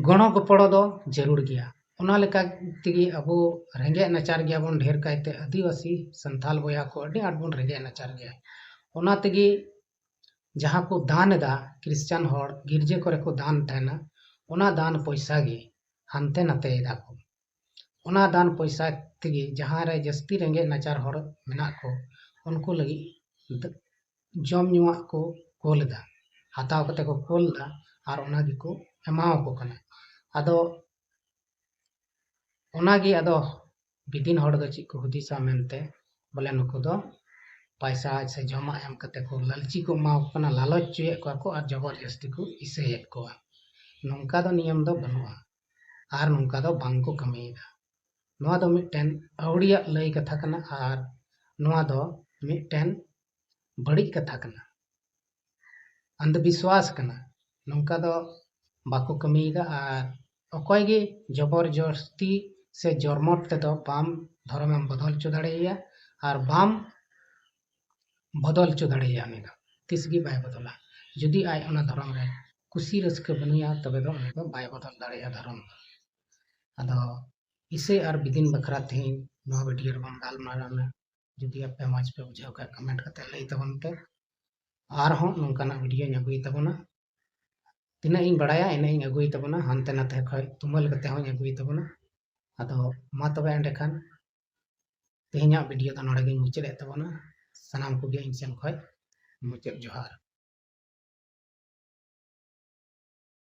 ᱜᱚᱲᱚ ᱜᱚᱯᱚᱲᱚ ᱫᱚ ᱡᱟᱹᱨᱩᱲ ᱜᱮᱭᱟ᱾ ᱚᱱᱟ ᱞᱮᱠᱟ ᱛᱮᱜᱮ ᱟᱵᱚ ᱨᱮᱸᱜᱮᱡ ᱱᱟᱪᱟᱨ ᱜᱮᱭᱟᱵᱚᱱ, ᱰᱷᱮᱨ ᱠᱟᱭᱛᱮ ᱟᱹᱫᱤᱵᱟᱹᱥᱤ ᱥᱟᱱᱛᱟᱞ ᱵᱚᱭᱦᱟ ᱠᱚ ᱟᱹᱰᱤ ᱟᱸᱴ ᱵᱚᱱ ᱨᱮᱸᱜᱮᱡ ᱱᱟᱪᱟᱨ ᱜᱮᱭᱟ᱾ ᱚᱱᱟ ᱛᱮᱜᱮ ᱡᱟᱦᱟᱸ ᱠᱚ ᱫᱟᱱ ᱮᱫᱟ, ᱠᱷᱨᱤᱥᱪᱟᱱ ᱦᱚᱲ ᱜᱤᱨᱡᱟᱹ ᱠᱚᱨᱮ ᱠᱚ ᱫᱟᱱ ᱛᱟᱦᱮᱱᱟ, ᱚᱱᱟ ᱫᱟᱱ ᱯᱚᱭᱥᱟ ᱜᱮ ᱦᱟᱱᱛᱮ ᱱᱟᱛᱮᱭ ᱫᱟᱠᱚ᱾ ᱚᱱᱟ ᱫᱟᱱ ᱯᱚᱭᱥᱟ ᱛᱮᱜᱮ ᱡᱟᱦᱟᱸ ᱨᱮ ᱡᱟᱹᱥᱛᱤ ᱨᱮᱸᱜᱮᱡ ᱱᱟᱪᱟᱨ ᱦᱚᱲ ᱢᱮᱱᱟᱜ ᱠᱚ, ᱩᱱᱠᱩ ᱞᱟᱹᱜᱤᱫ ᱫ-, ᱡᱚᱢ ᱧᱩᱣᱟᱜ ᱠᱚ ᱠᱳᱞ ᱮᱫᱟ, ᱦᱟᱛᱟᱣ ᱠᱟᱛᱮ ᱠᱚ ᱠᱳᱞ ᱮᱫᱟ ᱟᱨ ᱚᱱᱟ ᱜᱮᱠᱚ ᱮᱢᱟᱣᱟᱠᱚ ᱠᱟᱱᱟ᱾ ᱟᱫᱚ ᱚᱱᱟᱜᱮ ᱟᱫᱚ ᱵᱤᱫᱤᱱ ᱦᱚᱲ ᱫᱚ ᱪᱮᱫ ᱠᱚ ᱦᱩᱫᱤᱥᱟ ᱢᱮᱱᱛᱮ, ᱵᱚᱞᱮ ᱱᱩᱠᱩ ᱫᱚ ᱯᱟᱭᱥᱟ ᱥᱮ ᱡᱚᱢᱟᱜ ᱮᱢ ᱠᱟᱛᱮ ᱠᱚ ᱞᱟᱹᱞᱪᱤ ᱠᱚ ᱮᱢᱟ ᱠᱚ ᱠᱟᱱᱟ, ᱞᱟᱞᱚᱪ ᱦᱚᱪᱚᱭᱮᱫ ᱠᱚᱣᱟ ᱠᱚ ᱟᱨ ᱡᱚᱵᱚᱨ ᱡᱟᱹᱥᱛᱤ ᱠᱚ ᱤᱥᱟᱹᱭᱮᱫ ᱠᱚᱣᱟ᱾ ᱱᱚᱝᱠᱟ ᱫᱚ ᱱᱤᱭᱚᱢ ᱫᱚ ᱵᱟᱹᱱᱩᱜᱼᱟ ᱟᱨ ᱱᱚᱝᱠᱟ ᱫᱚ ᱵᱟᱝ ᱠᱚ ᱠᱟᱹᱢᱤᱭᱮᱫᱟ᱾ ᱱᱚᱣᱟ ᱫᱚ ᱢᱤᱫᱴᱮᱱ ᱟᱹᱣᱲᱤᱭᱟᱜ ᱞᱟᱹᱭ ᱠᱟᱛᱷᱟ ᱠᱟᱱᱟ ᱟᱨ ᱱᱚᱣᱟ ᱫᱚ ᱢᱤᱫᱴᱮᱱ ᱵᱟᱹᱲᱤᱡ ᱠᱟᱛᱷᱟ ᱠᱟᱱᱟ, ᱟᱱᱫᱷ ᱵᱤᱥᱣᱟᱥ ᱠᱟᱱᱟ᱾ ᱱᱚᱝᱠᱟ ᱫᱚ ᱵᱟᱠᱚ ᱠᱟᱹᱢᱤᱭᱮᱫᱟ ᱟᱨ ᱚᱠᱚᱭ ᱜᱮ ᱡᱚᱵᱚᱨ ᱡᱚᱥᱛᱤ ᱥᱮ ᱡᱚᱨᱢᱚᱴ ᱛᱮᱫᱚ ᱵᱟᱢ ᱫᱷᱚᱨᱚᱢᱮᱢ ᱵᱚᱫᱚᱞ ᱦᱚᱪᱚ ᱫᱟᱲᱮᱭᱟᱭᱟ ᱟᱨ ᱵᱟᱢ ᱵᱚᱫᱚᱞ ᱦᱚᱪᱚ ᱫᱟᱲᱮᱭᱟᱭᱟ᱾ ᱩᱱᱤ ᱫᱚ ᱛᱤᱥ ᱜᱮ ᱵᱟᱭ ᱵᱚᱫᱚᱞᱟ᱾ ᱡᱩᱫᱤ ᱟᱡ ᱚᱱᱟ ᱫᱷᱚᱨᱚᱢ ᱨᱮ ᱠᱩᱥᱤ ᱨᱟᱹᱥᱠᱟᱹ ᱵᱟᱹᱱᱩᱭᱟ, ᱛᱚᱵᱮ ᱫᱚ ᱩᱱᱤ ᱫᱚ ᱵᱟᱭ ᱵᱚᱫᱚᱞ ᱫᱟᱲᱮᱭᱟᱜᱼᱟ ᱫᱷᱚᱨᱚᱢ ᱫᱚ᱾ ᱟᱫᱚ ᱤᱥᱟᱹᱭ ᱟᱨ ᱵᱤᱫᱤᱱ ᱵᱟᱠᱷᱨᱟ ᱛᱮᱦᱮᱧ ᱱᱚᱣᱟ ᱵᱷᱤᱰᱤᱭᱳ ᱨᱮᱵᱚᱱ ᱜᱟᱞᱢᱟᱨᱟᱣ ᱮᱱᱟ᱾ ᱡᱩᱫᱤ ᱟᱯᱮ ᱢᱚᱡᱽ ᱯᱮ ᱵᱩᱡᱷᱟᱹᱣ ᱠᱷᱟᱡ ᱠᱚᱢᱮᱱᱴ ᱠᱟᱛᱮ ᱞᱟᱹᱭ ᱛᱟᱵᱚᱱ ᱯᱮ᱾ ᱟᱨᱦᱚᱸ ᱱᱚᱝᱠᱟᱱᱟᱜ ᱵᱷᱤᱰᱤᱭᱳᱧ ᱟᱹᱜᱩᱭ ᱛᱟᱵᱚᱱᱟ᱾ ᱛᱤᱱᱟᱹᱜ ᱤᱧ ᱵᱟᱲᱟᱭᱟ ᱤᱱᱟᱹᱜ ᱤᱧ ᱟᱹᱜᱩᱭ ᱛᱟᱵᱚᱱᱟ, ᱦᱟᱱᱛᱮ ᱱᱟᱛᱮ ᱠᱷᱚᱡ ᱛᱩᱢᱟᱹᱞ ᱠᱟᱛᱮ ᱦᱚᱸᱧ ᱟᱹᱜᱩᱭ ᱛᱟᱵᱚᱱᱟ᱾ ᱟᱫᱚ ᱢᱟ ᱛᱚᱵᱮ ᱮᱸᱰᱮᱠᱷᱟᱱ ᱛᱮᱦᱮᱧᱟᱜ ᱵᱷᱤᱰᱤᱭᱳ ᱫᱚ ᱱᱚᱰᱮ ᱜᱤᱧ ᱢᱩᱪᱟᱹᱫ ᱮᱫ ᱛᱟᱵᱚᱱᱟ᱾ ᱥᱟᱱᱟᱢ ᱠᱚᱜᱮ ᱤᱧ ᱥᱮᱱ ᱠᱷᱚᱡ ᱢᱩᱪᱟᱹᱫ ᱡᱚᱦᱟᱨ᱾